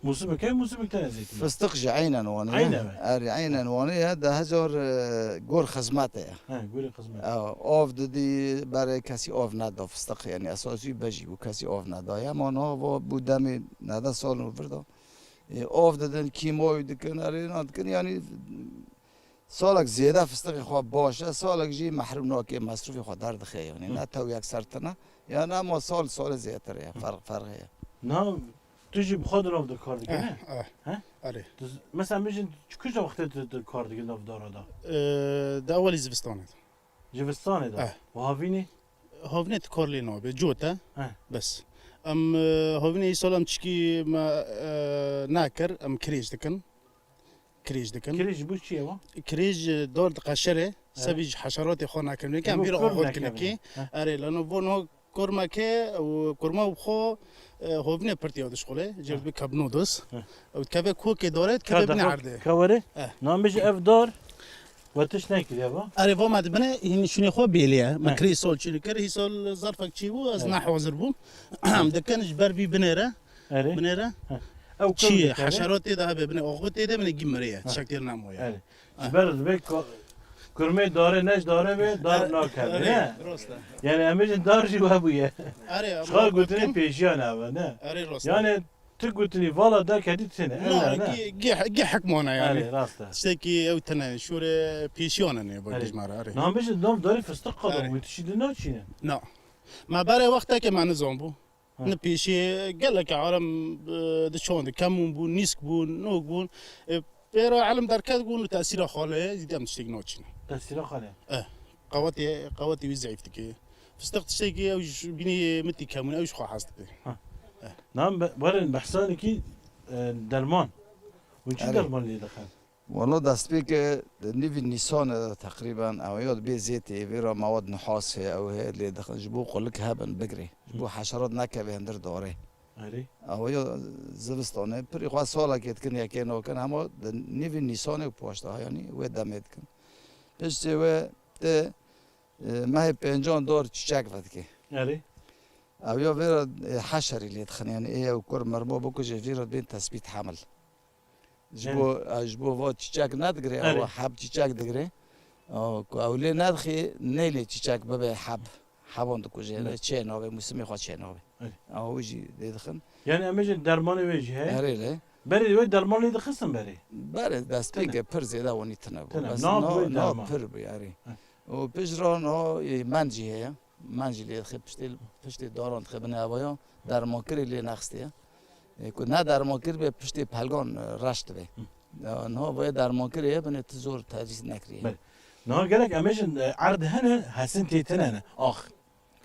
Mûsimik heye, mûsimik tene zeytûn. Fistiq jî eynen wan e. Eynen mi? Erê, eynen wan e, ya de hezar, e, gor xizmet e. He, gorê xizmet. Ew, av didî, berê kesî av neda fistiq, yani esasî bejî bû, kesî av neda. Ya ma niha va bû demê neda sal û vir da. E, av didin, kîmoyî dikin, erê na dikin, yani salek zêde fistiqê xwe baş e, salek jî mehrûm nake, mesrûfê xwe derdixe, yani. Hı. Ne tew yek ser tine. Yani ama sal salê zêdetir e, Hı. Ferq, ferq heye. Na Tu jî bi xwe di nav de kar dikî, ne? Eh, eh. He? Erê. Tu z-, mesela, em bêjin, çi kuja wextê tu, tu kar dikî nav dara de? Ee, di ewelî zivistanê de. Zivistanê de? Eh. Û havînê? Havînê tu kar lê nabe, cot e. He. Bes. Em, e, havînê îsal em çikî me, e, nakir, em kirêj dikin. Kirêj dikin. Kirêj ji bo çi ye wa? Kirêj, e, dar diqeşere, He. sebî ji heşeratê xwe nakin. Ji Em bo vîr kur ahol nekevin. Kinekî. He. Erê, lano bo no Kurmekê û kurma û xwe, e, hovînê pirtiya dişxulê, Hı. Cildbî kebno doz. Hı. Ew keve kokê dore, Ka keve binê daxil erdê. Ka were? Eh. Namê ji ev dar, we tiş nekiriye va? Erê, va me dibine, hîn şûnê xwe bêlî ye. Me Hı. kirî sol çînî kir, hî sol zarfek çî bû, ez Hı. nehazir bûm. Em dikin ji ber vî binê re. Erê? Binê re. Hı. Ew Çî kewlî ye, keve? Heşerat tê de hebe binê, oxu tê de binê gî mirê ye. Hı. Çek têr namo ye. Erê. Ji ber dibê ku-, kurmê darê ne ji darê bê, dar nakeve, Erê, ne? Rast e. Yani em bêjin dar jî we bûye. Erê, Çiqa ama gotinê bakın. Pêşiyan eve, ne? Erê, rast e. Yani Tu gotinî vala derketî têne. Na, gî, gî, gî hikmana yani. Erê, rast e. Tiştekî ew tene şûrê pêşiyan e ne bagij mara, erê. Niha bêjin nav darî fistiq qada wî tişî di naçîne. Na. Me berê wextekê me nizan bû. Ha. Ne pêşî gelek alem, e, di çand, kemûn bûn, nîsk bûn, nok bûn. E, pêra elm derket bûn û tesîra xalê zîde em tiştek naçîne. Tesîra xalê? E, qewetê, qewetê wî zeîf dike. Fistiq tiştekî ew ji bînî mitî kemûn, ew ji xwe hez dike. Ha. E. Nan be-, werin behsanekî, e, derman. Hûn çi derman lê dixin? Wala destpêkê di nîvî Nîsanê de teqrîben ew ya dibê zêtê, vê re mewad nuhasê ew hê lê dixin, ji bo qulik hebin bigirê, ji bo heşerat nekeve hundir darê. Erê. Ew ya zivistanê, pirî xwe salekê dikin, yekê nakin, hema di nîvî Nîsanê û paşta, yanî wê demê dikin. Piştê wê tê, e, mehê pêncan dar çiçek vedike. Erê. Ew ya vê re, e, heşerî lê dixin, yanî ê ew kur mirmo bikuje, vê re bên tesbît hemil. Ji bo, e, ji bo va çîçek nedigire, ew heb çîçek digire. Ew, ku ew lê nedixî, neylê çîçek bibe heb. Heban dikuje, çê nabe, mûsimê xwe çê nabe. Ew jî lê dixin. Yani em bêjin dermanê wê jî heye? Herê lê. Berê wê derman lê dixistin berê? Berê destpêkê pir zêde wanî tine bû. Tine, bes na bû na, wê na derman. Pir bû, erê. Û pişt re na, e, mend jî heye. Mend jî lê dixê piştê, piştê daran dixê binê evayan, dermankirê lê nexistê. E, ku ne dermankir be piştê pelgan, e, reş dibe. Ya, niha vayê dermankirê ye, binê tu zor tecîz nekiriye. Belê. Niha gelek em bêjin, e, erd hene, hesin tê tine ne. Ax.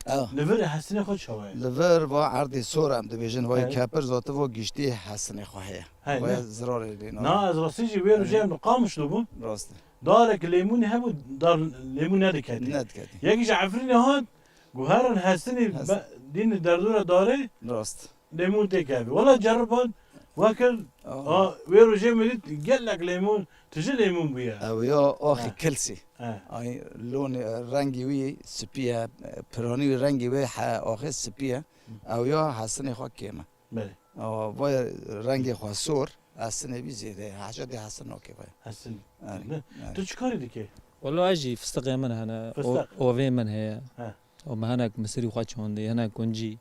Ew. Li vir hesinê xwe çawa ye? Li vir va erdê sor em dibêjin, vayê kepir zati va giştî hesinê xwe heye. He, vayê zirarê lê na. Na, ez rastî jî wê rojê em li Qamişlo bûn. Rast e. Darek lêmûnê hebû, dar lêmûn nediketî. Nediketî. Yekî ji Efrînê hat, guherin hesinî dîn li derdora darê. Rast. Lêmûn têkevî. Wela ceriban wekir, a, wê rojê min dît gelek lêmûn, tije lêmûn bûye. Ew ya axî kilsî. He. Ay, lonê, rengî wî spî ye, piranî wî rengî wê he, axê spî ye. Ew ya hesinê xwe kêm e. Belê. Awa, vay rengê xwe sor, hesinê wî zêde ye. Hecetê hesin nake vay. Hesin. Erê, ne? Erê. Tu çi karî dikê? Wela ez jî fistiqê min hene, o-, Fistiq. Ovê min heye. He. O me hinek misirî xwe çandî, hinek kuncî.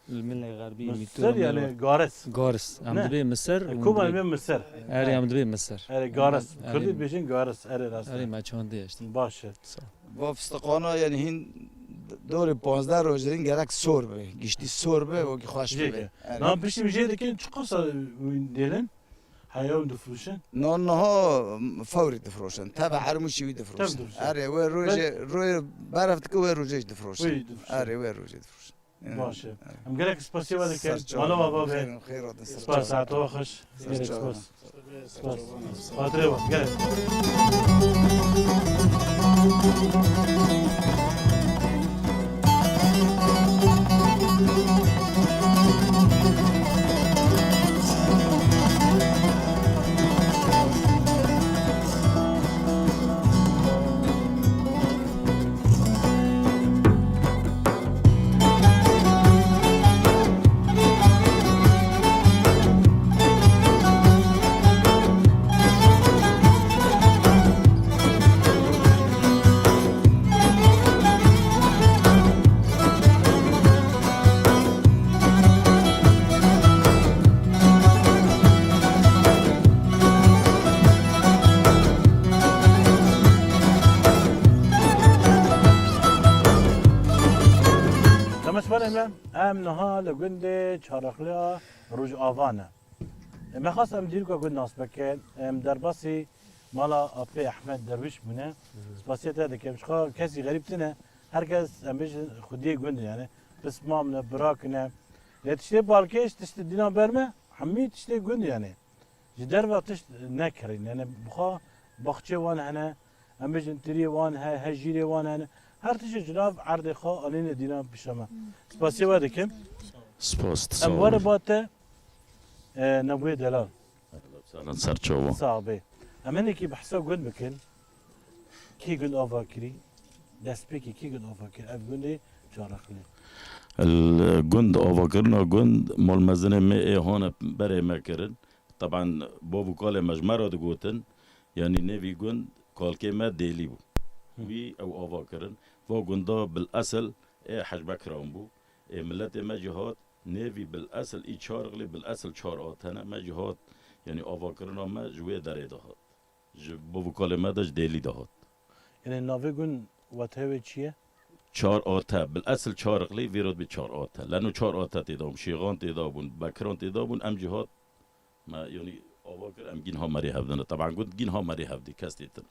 Li Milê Xerbî, Misir mîtûr yani Milê garis. Garis. Em dibê Misir. E, û em koma dibê em ê Misir. Erê, em dibê Misir. Erê, garis. Erê. Kurdî dibêjin garis. Erê, rast e. Erê, me çandî işte. Baş e. Sağ ol. Va fistiqana yani hîn dorê panzdeh roj hîn gerek sor be. Giştî sor be, wekî xweş be. Jê be. Erê. Nan piştî jê dikin çiqas dêlin? Heya hûn difroşin? Nan niha fewrî difroşin. Teve ermûşî wî difroşin. Teve difroşin. Erê, wê rojê, rojê beref dike, wê rojê jî difroşin. Wê difroşin. Erê, wê rojê difroşin. Baş e. Em gelek spasiyê we dikin. Ser çavan. Mala we bavê. Xêr, xêr, xêr. Spas, saet we xweş. Ser çavan. Gelek spas. Spas. Xatirê we. Gelek. Demê spanê me, em niha li gundê Çarexliya Rojava ne. Me xwest em dîroka gund nas bikin, em derbasî mala Apê Ehmed Derwîş bûne. Spasiya te dikim. Ji xwe kesî xerîb tine. Her kes, em bêjin, xwediyê gund e, yani. Pismam ne, birak ne. Lê tiştê balkêş, tiştê dîna ber me, hemî tiştê gund e, yani. Ji derve tişt nekirîn. Yani, bi xwe baxçê wan hene, em bêjin, tiriyê wan he, hejîrê wan hene. Her tiştê ji nav erdê xwe anîne dîna pişa me. Spasiya we dikim. Spas, sağ ol. Em were ba te, e, Nebûyê Delal. Ser çavan. Sağ be. Em hinekî behsa gund bikin. Kî gund ava kirî? Destpêkê kî gund ava kir? Ev gundê Çarexlê. El gund, avakirina gund, malmezinê me ê hane berê me kirin. Taban bav û kalê me ji me re digotin, yanî nêvî gund kalkê me Dêlî bû. Hı. Wî ew ava kirin. Va gunda bil esil ê Hecbekran bû. Ê miletê me jî hat, Nêvî bil esil î Çarixlî, bil esil çar ate ne. Me jî hat, yanî avakirina me ji wê derê de hat. Ji bo vikalê me de ji Dêlî de hat. Yanî navê gund weteyê wê çi ye? Çar ate, bil esil Çarixlî vîrot bi çar ate. Leno çar ate tê de bûn, Şêxan tê de bûn, Bekiran tê de bûn, em jî hat me, yanî ava kir, em gîn ha merê hevdine. Teban gund gîn ha merê hevdî, kes tê tine.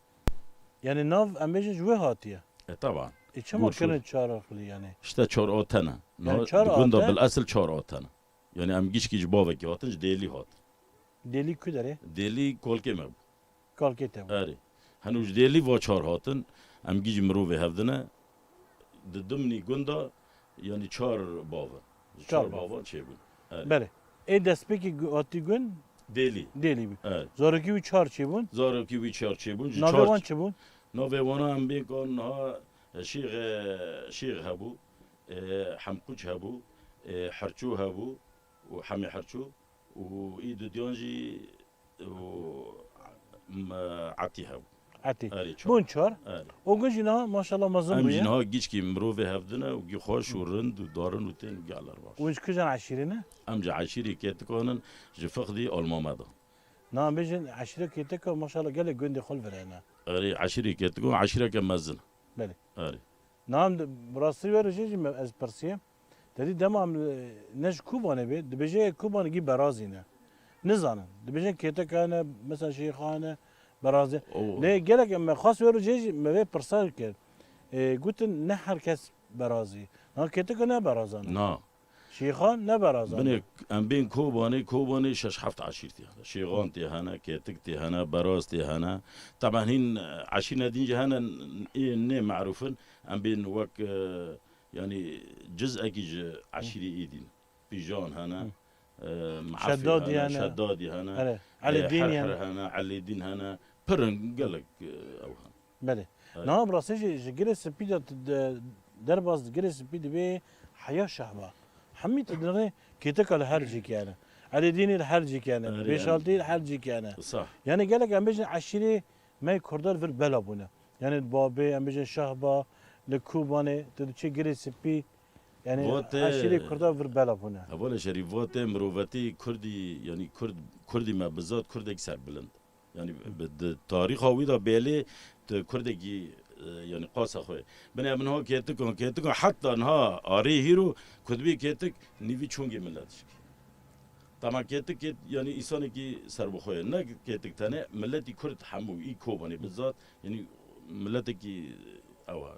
Yanî nav em bêjin ji wê hatiye? E, teban. E, çima Gûr şûr. kirin Çarixlî yanî? İşte çar ate ne. Yanî Niha çar gunda ate? bil esil çar ate ne. Yanî em gişkî ji bavekî hatin, ji Dêlî hat. Dêlî ku derê? Dêlî kolkê me bû. Kolkê te bû. Erê. Heno ji Dêlî va çar hatin, em gî ji mirovê hevdine, di dimnî gunda, yanî çar bav in. Ji Çar çar bav. bavan çêbûn. Erê. Belê. Ê destpêkî gu-, hatî gund Dêlî. Dêlî bû. Erê. Zarokî wî çar çêbûn. Zarokî wî çar çêbûn. Ji Navê çar wan ç-, çi bûn? Navê wana em bên kan niha, e, Şêx, e, Şêx hebû, e, Hemquç hebû, e, Herçû hebû û Hemê Herçû û î dudiyan jî û, m-, Etî hebû. Etî. Erê, çar. Bûn çar. Erê. O gund jî niha maşallah mezin Em bûye. jî niha gişkî mirovê hevdine û gî xweş û rind û darin û tên û geler baş. Hûn ji kijan eşîrî ne? Em ji eşîrê Kêtikan in, ji Fixdî Almameda. Na, em bêjin eşîra Kêtika maşallah gelek gundê xwe li vir hene. Erê, eşîrê Kêtikan eşîreke mezin. Belê. Erê. Niha em di, bi rastî wê rojê jî me, ez pirsiyê. Te dî dema em, e, ne ji Kobanê bê, dibêje Kobanê gî Berazî ne. Nizanin. Dibêjin Kêtika ne, mesela Şêxa ne, Berazî. Oo. Lê gelek em me xwest wê rojê jî me vê pirsa kir. E, gotin ne her kes Berazî. Niha Kêtika ne Berazan e. Na. Şêxan ne Berazan e. Binê em bên Kobanê, Kobanê şeş heft eşîr tê hene. Şêxan tê hene, Kêtik tê hene, Beraz tê hene. Teben hîn, e, eşîrine din jî hene, ê nê merûf in. Em bên wek, e, Yanî cizekî ji eşîrê êdîn. Pîjan hene, Hı. e, Meafê Şedadî hene, hene. Şedadî hene, Erê, e, Elîdîn Herher hene. hene, Elîdîn hene. Pir in gelek, e, ew hene. Belê. Evet. Niha bi rastî jî ji Girê Spî de tu de, derbas Girê Spî dibê heya şehba. Hemî tu dinirê Kêtika li her cîkê hene. Elîdînî li her cîkê hene. Erê, Bêşaltî li her cîkê hene. Sah. Yanî gelek em bêjin eşîrê me Kurda li vir bela bûne. Yanî li Babê, em bêjin Şahba, li Kobanê, tu diçî Girê Spî, yanî Vatê eşîrê Kurda vir bela bûne. Hevalê Şerîf, vatê mirovetî Kurdî, yanî Kurd, Kurdî me bizat Kurdek serbilind. Yanî bi, di tarîxa wî de belê tu Kurdekî, e, yanî qasa xwe. Binê em niha Kêtikan, Kêtikan heta niha arê hîro ku dibê Kêtik nîvî çungê milet dişkî. Tema Kêtik, Kêt-, yanî însanekî serbixwe ye. Ne Kêtik tenê, miletî Kurd hemû, î Kobanê bizat, yanî miletekî ew e,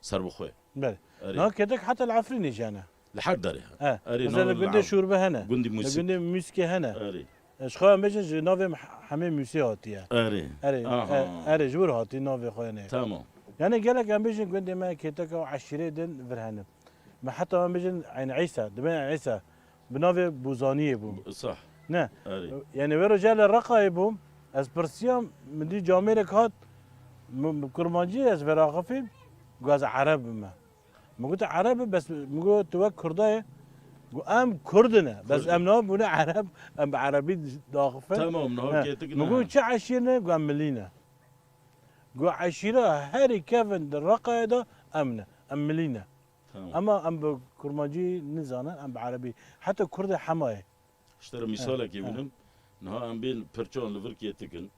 serbixwe. Belê. Erê. Niha Kêtik heta li Efrînê jî hene. Li her derê hene. He. Erê, Mesela li niha gundê li Şûrbe hene. Gundî Li Mûsik. gundê Mûsikê hene. Erê. E, ji xwe em bêjin ji navê Meh-, Hemê Mûsê hatiye. Erê. Erê, Aha. e, erê, ji wir hatî navê xwe hene. Tamam. Yanî gelek em bêjin gundê me Kêtika û eşîrê din vir hene. Me heta em bêjin Eyn Îsa, dibên Eyn Îsa. Bi navê Bûzaniyê bû. Sah. Ne. Erê. Yanî wê roja li Reqayê bûm. Ez pirsiyam, min dî camêrek hat, min bi kurmancî ez veraxifîm, got ez Ereb im. Min got Ereb im, bes min got tu wek Kurda ye. Got em Kurd in, bes Kurd in. em nabûne Ereb, em bi Erebî daxifin. Tamam, niha He. Kêtik Min niha. got çi eşîr ne? Got em Milî ne. Got eşîra herî kevin di Reqayê de em ne, em Milî ne. Tamam. Ema em bi kurmancî nizanin, em bi Erebî. Heta Kurdê Hemayê. Ji te re He, mîsalekê he. bînim. Niha em bên pirçan li vir Kêtik in.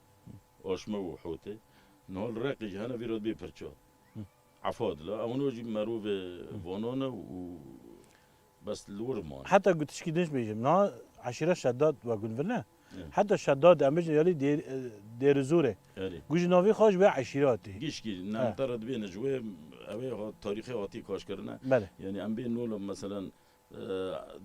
Aşme û Hotê. Niha li Reqê jî hene vîra dibê pirçan. Hı. Efad la. Ewno jî merovê Hı. vanan e û bes li wir man. Heta gotişkî din jî bêjim. Niha eşîra Şedad we gund vir ne? Evet. Heta Şedad em bêjin yalî Dêr-, e, Dêrizûrê. Erê. Gu ji navê xwe ji wê eşîra hatî. Gişkî He. nemtera dibêne ji wê, ew ê hat-, tarîxê hatî kaşkirine. Belê. Yanî em bên nola meselen, e,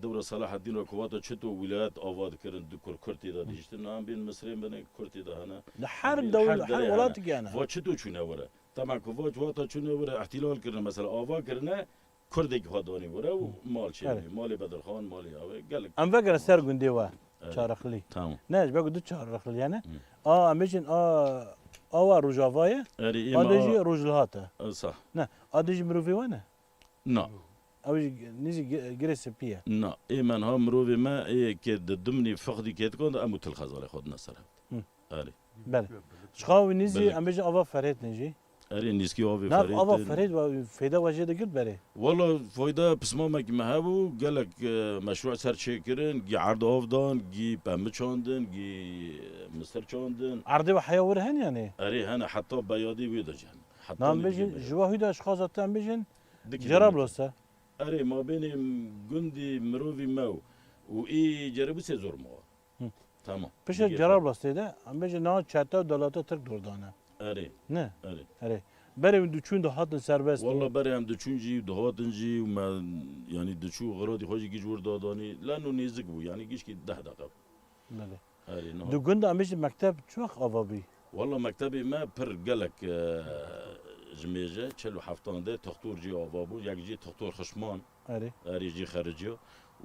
dewra Selahaddîn re ku vata çito wîlayet ava dikirin, du kur Kurd tê de dihiştin. Niha em bên Misrê bine Kurd tê de hene. Li her Em bên dewil, her her derê welat hene. Gene. Va çito çûne were. Tema ku va vata çûne were, ihtilal kirine, mesela ava kirine, Kurdekî xwe danî were û mal çênî. Erê. Malê Bedirxan, malê ew ê gelek. Em vegere ser gundê we, Erê. Çarixlî. Tamam. Ne, ji ber ku du Çarixlî hene. Hı. A, em bêjin a, awa Rojava ye. Erê, A êma de jî a- Rojhilat e. E, sah. Ne, a de jî mirovê we ne? Na. Ew jî nîzî gi-, Girê Spî ye. Na, ê me niha mirovê me ê ke di dimnî Fixdî Kêtikan de em û Til Xezalê xwe dine ser hev. Hı. Erê. Belê. Ji xwe wî nîzî Belê. em bêjin ava Ferhêtnê jî. Erê, nêzîkî avê Nav ava Ferêt in. Ferêt ve feyda we jê digirt berê? Wala fayda pismamekî me hebû, gelek, e, meşrû ser çêkirin, gî erd av dan, gî pembi çandin, gî misir çandin. Erdê we heya wir hene yanî? Erê, hene, heta beyadî wê de jî hene. Heta Nam nêzîkî bêjin, beyadî. Ji we hûy de ji xaza te em bêjin, Dikî Cerablos e. Erê, mabênê gundî mirovî me û, û î Cerablusê zor ma. Hı. Tamam. Piştre Digê Cerablusê de, em bêjin niha çete û delata Tirk dor dane. Erê. Ne? Erê. Erê. Berê em diçûn dihatin serbest bû. Walla berê em diçûn jî, dihatin jî û me, yanî diçû xiratî xwe jî giş wir dadanî. Leno nêzik bû, yanî gişkî deh deqe bû. Belê. Erê, niha. Di gunda em bêjin mekteb çi wext ava bî? Walla mektebê me pir gelek, e, ji mêje, çel û heftan de toxtor jî ava bû, yek jî toxtor Xişman. Erê. Erê jî xericiya.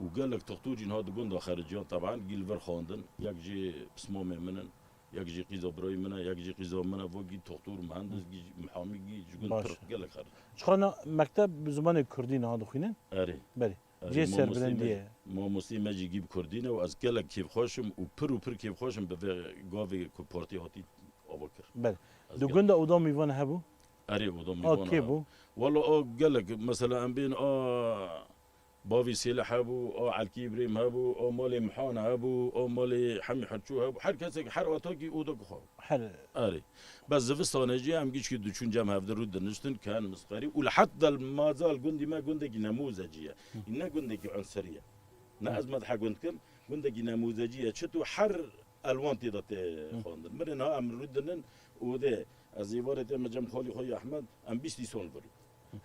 Û gelek toxtor jî niha di gunda xericiyan, teban gî li vir xwendin. Yek jî pismamê min in, yek jî qîza birayê min e, yek jî qîza min e, vo gî toxtor, muhendis, gî mihami, gî ji gund Baş. Pir gelek xeric. Çiqana mekteb bi zimanê kurdî niha dixwînin? Erê. Belê. Erê, Cihê serbilindiyê. Mamostê me jî gî bi kurdî ne û ez gelek kêfxweş im û pir û pir kêfxweş im bi vê gavê ku partî hatî ava kir. Belê. Ez Di gelek gunda oda mîvan hebû? Erê, oda A mîvan kê hebû. Bû? Wala a gelek, mesela em bên a bavî Sêlih hebû, a Elkî Îbrahîm hebû, a malê Mihan hebû, a malê Hemî Herçû hebû. Her kesek, her atakî oda ku xwe. Her Erê. Bes zivistanê jî em gişkî diçûn cem hevdi rû diniştin, ken misqerî. Û li heta mazal gundî me gundekî nemûzecî ye. Hı. Ne gundekî unserî ye. Ne Hı. Ez medhe gund kim, gundekî nemûzecî ye. Çito her elwan tê de tê Hı. Xwendin. Mirê niha em rû dinin û dê ez êvarê tê me cem xalî xwe yê Ehmed, em bîst îson virû.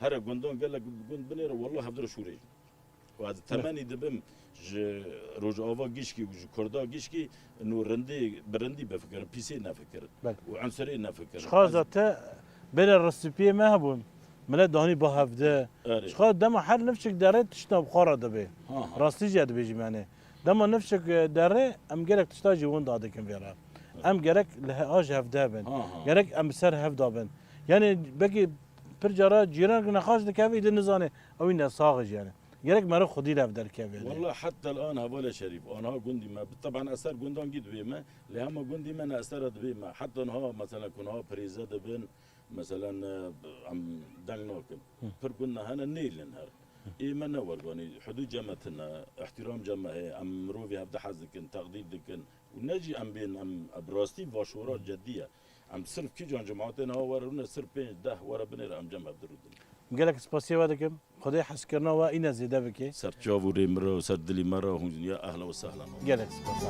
Here gundan gelek gund binêre, wallah hevdira şûrê jî. Û ez temenî dibim ji Rojava gişkî û ji Kurda gişkî, ino rindî, bi rindî bifikirin, pîsê nefikirin. Belê. Û unsurê nefikirin. Çiqas Ez- da te bêle resîpiyê me hebûn. Milet danî ba hevde. Erê. Çiqas dema her nifşik derê tişta bi xwe re dibê. Ha, ha. Rastî jî dibêjî me ne. Dema nifşik, e, derê em gelek tişta jî winda dikin vê re. Em gerek li he-, ha ji hevde bin. Ha, ha. Gerek em bi ser hev de bin. Yani belkî pir cara cîran nexaş dikeve, îdî nizane ew î nesax jî yani. Gerek meriv xwedî li hev derkeve yani. Wallah heta el-an hevalê Şerîf, anha gundî me, teban eser gundan gî dibê me, lê hema gundî me ne esera dibê me. Heta niha mesela ku niha pirêze dibin, mesela ne, em deng nakin. Hı. Pir gund ne hene nêlin her. Hı. Ê me ne werganî, hudûd cem me tune, îhtîram cem me heye, em mirovî hevde hez dikin, teqdîr dikin. Û ne jî em bên, em, bi rastî vaşora cedî ye. Em sirf kîjan cemaatê niha were rûne, sirf pênc deh were binêre, em cem hev dirûdin. Gelek spasiya we dikim. Xwedê hezkirina we îne zêde bike. Ser çav û rê me re û ser dilî me re hûn ya ehla û sehla. Gelek spas.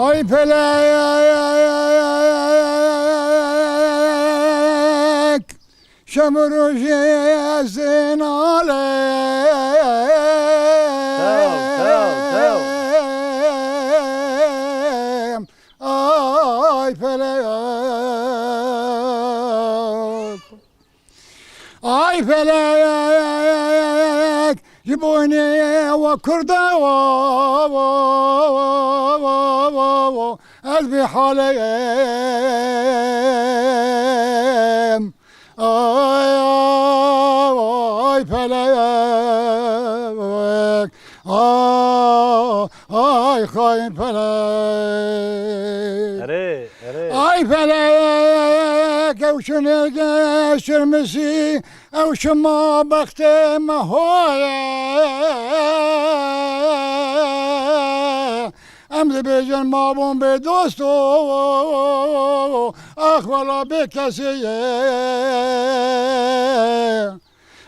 Ay felek, şem û rojê ez nalêm. Tew, tew, tew. Ay felek. Ay felek, ji boynê we kurda, ez bê haleyim. Ay, ay felek, ay, ay xayîn felek. Erê, erê. Ay felek, ew şinê geçirmişî, ew şima bextê me hoye. Em dibêjin mabûn bê dosto, ax wela bê kesê ye.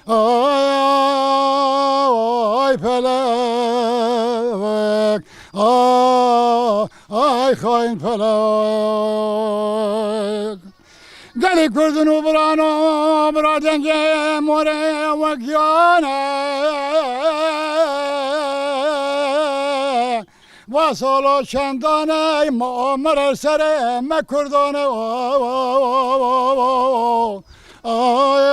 Ay, ay felek, Ah, ay xayîn felek. Gelî kurdin û birano, bira dengê morê wek yane. Va sala çendane ma mere serê me kurdane. Ay,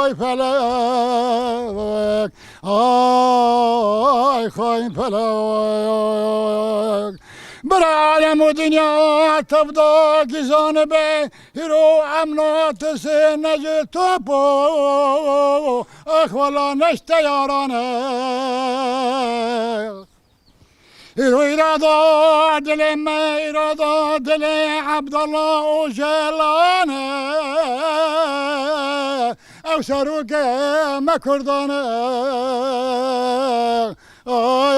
ay, felek, ay, xayîn felek. Bira alem û dinya tevda gizane be, hîro em natisê necê topo, axwala neşte yarane. Îro îrada dilê me, îrada dilê Abdullah Ocalan e. Ew serokê me Kurdan e. Ay,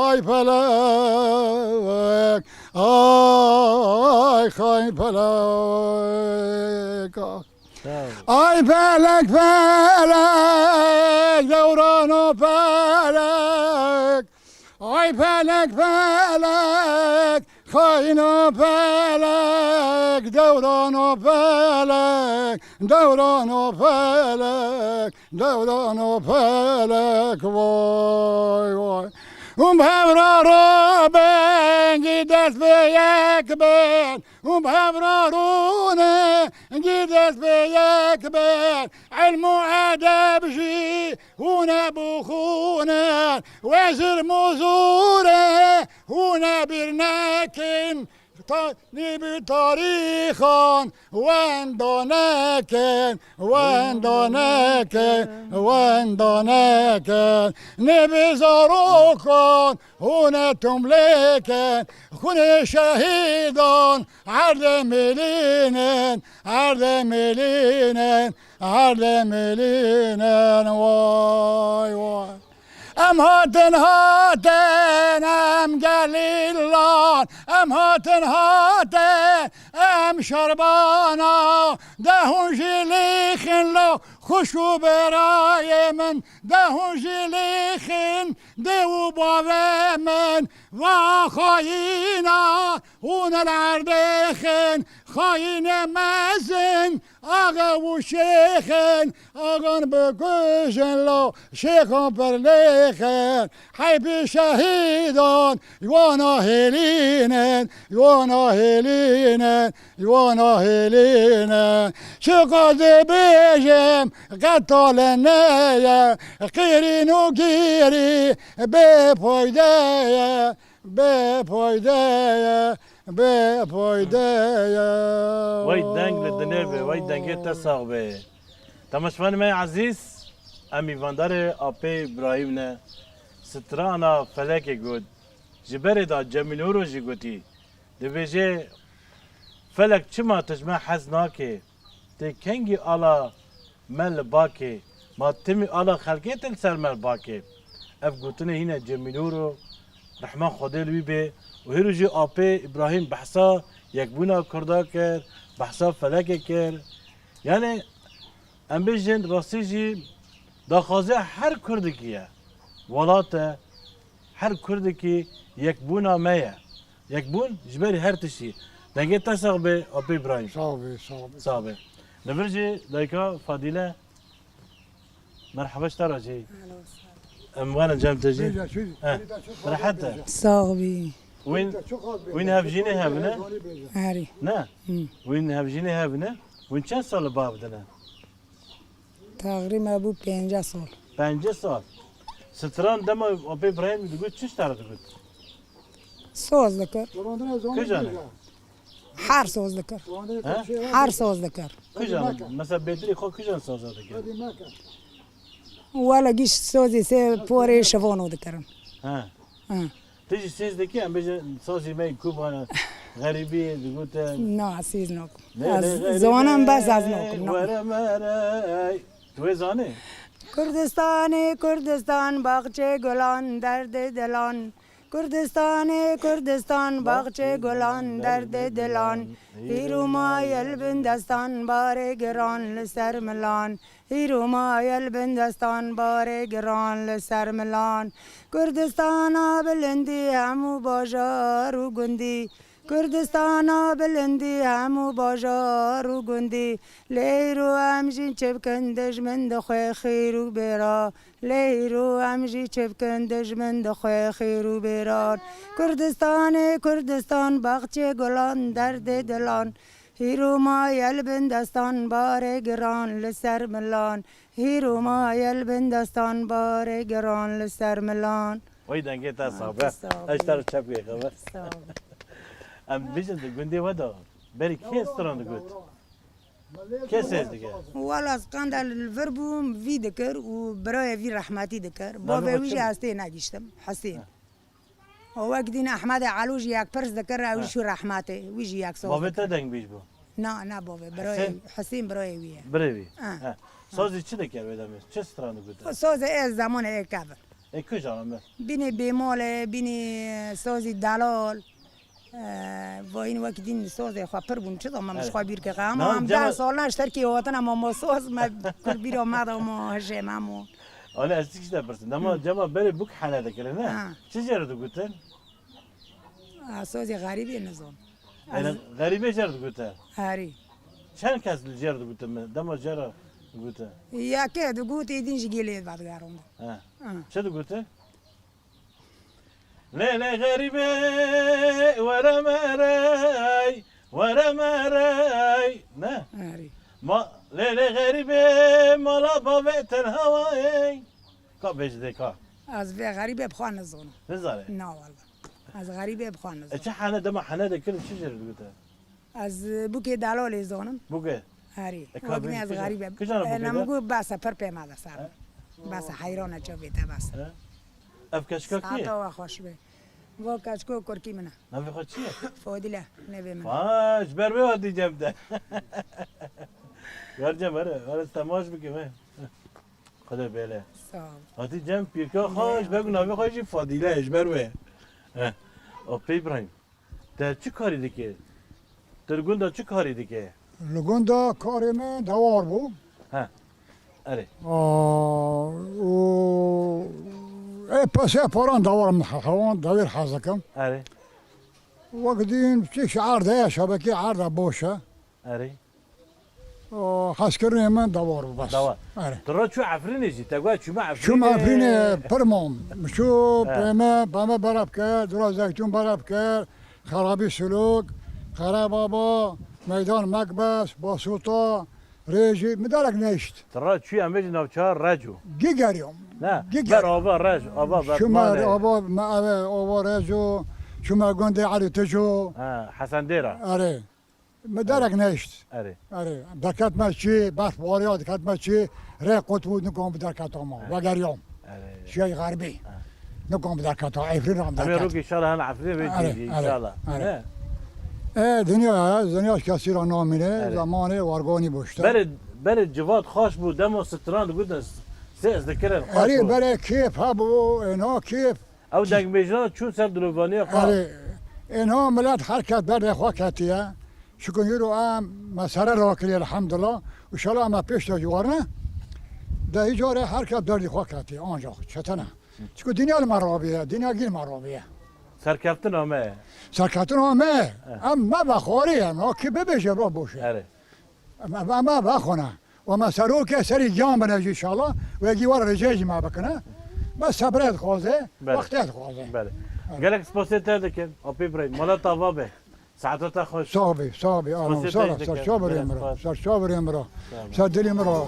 ay felek, ay xayîn felek. Sağ ol. Ay felek, felek, dewran o felek. Ay felek, felek, xayîn o felek, dewran o felek, dewran o felek, dewran o felek, vay, vay. Hûn bi hev re rûnin, dest bi yek bin. Hûn bi hev re rûnin, dest bi yek bin. Ilm û edeb jî hûn e bixwînin. Wê zilm û zûrê hûn e bîr nekin. Ta-, nî bi tarîxan wenda nekin, wenda nekin, wenda nekin. Nî bi zarokan hûn e tomlêkin. Xûnê şehîdan erdê milînin, erdê milînin, erdê milînin, vay, vay. Em hatin, hatin, em gelîlan, em hatin, hatin, em şerbana, de hûn jî lîxin lo, xwişk û birayê min, de hûn jî lîxin, dê û bavê min, va xayîna, hûn li erdê xin, xayînê mezin, axe û şêxin, axan bikujin lo, şêxan pirlêxin. Heyfî şehîdan, ji wana hêlînin, ji wana hêlînin, ji wana hêlînin. Çiqas dibêjim, qetale neye, qîrîn û gîrî bê fayde ye. Bê fayde ye, bê fayde ye. Wey deng li dinê be, wey dengê te sax be. Temaşevanê me ezîz, em mîvandarê Apê Îbrahîm ne. Strana Felekê got. Ji berê de Cemîl Oro jî gotî. Dibêje, Felek çima tu ji me hez nake? Tê kengî ala me li bakê, ma timî ala xelkê tê li ser me li bakê. Ev gotinê hîne Cemîl Oro, rehma Xwedê li wî bê, û hêro jî Apê Îbrahîm behsa yekbûna Kurda kir, behsa Felekê kir. Yanî em bêjin rastî jî daxwaziya her Kurdekî ye. Welat e, her Kurdekî yekbûna me ye. Yekbûn ji ber her tiştî. Dengê te sax be, Apê Îbrahîm. Sağ be, sağ be. Sax be. Li vir jî dayika Fadîle, merheba ji te re jî. Alo, sağ ol. Em werin cem te jî. Bêje, çi? He. Rehet e. Sağ bî. Wîn, wîn hevjînê hevine? Herî. Ne? Hı. Wîn hevjînê hevine? Wîn çend sal li bav dine? Teqrîben bû pêncî sal. Pêncî sal. Stran dema Apê Îbrahîm digot, çi ji te re digot? Soz dikir. Kîjan e? Her soz dikir. He? Her soz dikir. Kîjan e? Mesela bêtirî xwe kîjan soza dikir? Wele giş sozî sê porê şivono dikirin. He. He. Tu jî sêz dikî, em bêjin sazî me ku bana xerîbî digote. Na, sêz nakim. Ne, ez ne, ne, zonim ne, bes ez nakim, na. Were mere. Tu wê zanî? Kurdistanê Kurdistan, baxçê gulan, derdê dilan. Kurdistanê Kurdistan, baxçê gulan, derdê dilan. Hîr û maye li bin destan, barê giran li ser milan. Hîr û maye li bin destan, barê giran li ser milan. Kurdistana bilindî, hemû bajar û gundî. Kurdistana bilindî, hemû bajar û gundî. Lê îro em jî çi bikin, dijmin dixwe xîr û bêra. Lê îro em jî çi bikin, dijmin dixwe xîr û bêran. Kurdistanê Kurdistan, baxçê gulan, derdê dilan. Hîr û maye li bin destan, barê giran li ser milan. Hîr û maye li bin destan, barê giran li ser milan. Oy dengê te sax be. Sax ol. Ez ji te re çepkê xeber. Sax ol. Em bijin di gundê we de berî kê stran digot? Kê sêz dike? Wala ez qanda li vir bûm, vî dikir û birayê vî rehmetî dikir. Navê Bavê xwe wî çi jî bû? Ez tê negiştim. Hesên. Ha. Û wek dîn Ehmedê Elo jî yek pirs dikir, ew Ha. jî rehmetê, wî jî yek soz Bavê dikir. Te dengbêj bû? Na, na bavê, birayê Hesên? Hesên birayê wî ye. Birê wî. Ha. Ha. Sazî çi dikir wê demê? Çi stran digote? Sazê ez zemanê ê kevir. Ê kujana me? Bînê bêmal e, bînê sazî delal. Eee, vayîn wekî din sazê xwe pir bûn, çi zaman ji Evet. xwe bîr kir. Ama Niha em cema deh sal ne ji Tirkiyê hatin, ama ma saz me kir bîra me de ma hijê me mo. Anî ez tişt te pirsim. Dema Hı. cema berê bûk hene dikirin, ne? Ha. Çi jê re digotin? Ha, sazê xerîbê nizam. Yanî Ez xerîbê jê re digote? Herî. Çend kes li jê re digotin me? Dema jê re digote? Yekê digot, êdîn ji gelê vedigerand. Ha. Ha. Çi digote? Lê lê xerîbê were merey, were merey. Ne? Erê. Ma, lê lê xerîbê mala bavê tenha wayey. Ka bêjî dê ka. Ez vê xerîbê bi xwe nizanim. Nizane? Na wala. Ez xerîbê bi xwe E nizanim. çi hene dema hene de kirin çi jê re digote? Ez bûkê delalê zanim. Bûke? Herî. E, ka Wek bêjî ne ez kîjan, xerîb e. kîjan E, bûke ne de? min got bes e, pir pê me de ser. He? Bes e, heyran e çavê te bes e. He? Ev keçika kî ye? Saeta we xweş be. Va keçiko kurkî min e. Navê xwe çi ye? Fadîle, nevê min. Vay, ji ber wê hatî cem te. Ver cem, here, here temaş bike me. Xwedê bêle. Sağ ol. Hatî cem pîrka xwe, ji ber ku navê xwe jî Fadîle ye, ji ber wê. He. Apê Îbrahîm. Te çi karî dike? Te li gunda çi karî dike? Li gunda karê me dewar bû. He. Erê. Aa, û ê pesê paran dewar min he-, hewan dewêr hez dikim. Erê. Wek dîn çi şi erd heye, şebekê erd e boş e. Erê. O, hezkirinê min dewar bû bes. Dewar. Erê. Tu re çû Efrînê jî, te got çûme Efrînê. Çûme Efrînê, pir mam. Çû He. pê me, pê me bereb kir, dura Zeytûn bereb kir, Xerabî Silok, Xerebaba, Meydan Mekbes, Basuta, Rêjî, min derek nehişt. Tu re çû em bêjin navçeya Reco. Gî geriyam. Ne, Gî ber geriyam. ava Rec, ava Çûme Betmanê. ava, me eve, ava Reco, çûme gundê Elî Tico. Ha, Hesen Dêra. Erê. Me derek nehişt. Erê. Erê. Derketme çi, berf bariya diketme çi, rê qut bû, nikom bi derketa ma. Erê. Vegeriyam. Erê. Şiyayê xerbî. Ha. Nikom bi derketa, Efrîn ram Em ê derket. rûkê inşallah hene Efrîn vê Erê, cî, erê, inşallah. erê. Ne? E, dinya ya, dinya kesî ra namîne, Erê. zamanê warganî boşte. Berê, berê civat xaş bû, dema stran digotin, sêz dikirin, xaş Erê, bû. berê kêf hebû, êna kêf. Ew dengbêjina çûn ser dilovaniya xwe. Erê, êna milet her kes derdê xwe ketiye. Çiku îro em mesele rakiriye, elhamdulillah. Û şala em pêş de jî warine. De îcarê her kes derdê xwe ketiye, ancak çetene. Çiku dinya li me rabiye, dinya gî li me rabiye. Serkeftina me. Serkeftina me. Eh. Em me vexwarî ye, no kî bibêje, ba boş e. Erê. Em, em, em vexwine. Û me serokê serî giyan bine jî inşallah. Wê gî were rêcê jî me bikine. Bes sebrê dixwaze, Belê. wextê dixwaze. Belê. Evet. Gelek spasê te dikin, Apê Îbrahîm. Mala te ava be. Saeta te xweş. Sağ be, sağ be. Aman, Spasê sağ te ol. dikin. Ser çaverê Gelek mi ra. spas. Ser çaverê mi ra. Tamam. Ser dilê mi ra.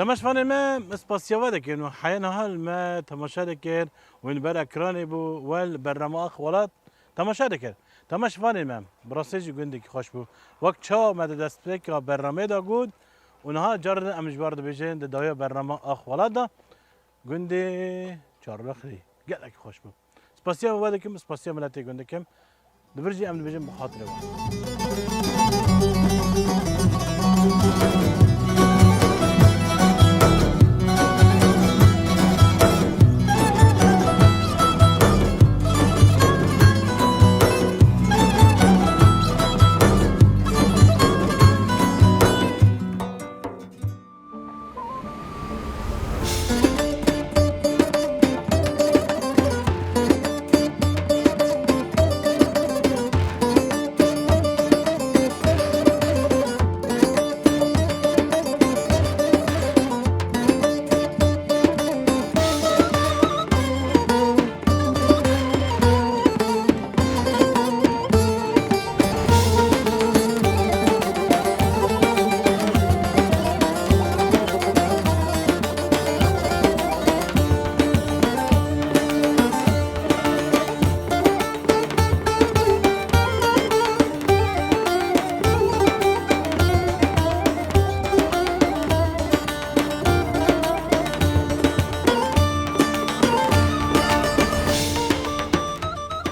Temaşevanê me, ez spasiya we dikim û heyên hal me temaşe dikir û li ber ekranê bû, wel bernama Ax Welat temaşe dikir. Temaşevanê me, bi rastî jî gundekî xweş bû. Wek çawa me di destpêka bernameyê de got û niha carê din em ji ber dibêjin di dawiya bernama Ax Welat de gundê Çarbixlî. Gelekî xweş bû. Spasiya we dikim, spasiya miletê gund dikim. Di vir jî em dibêjin bi xatirê we.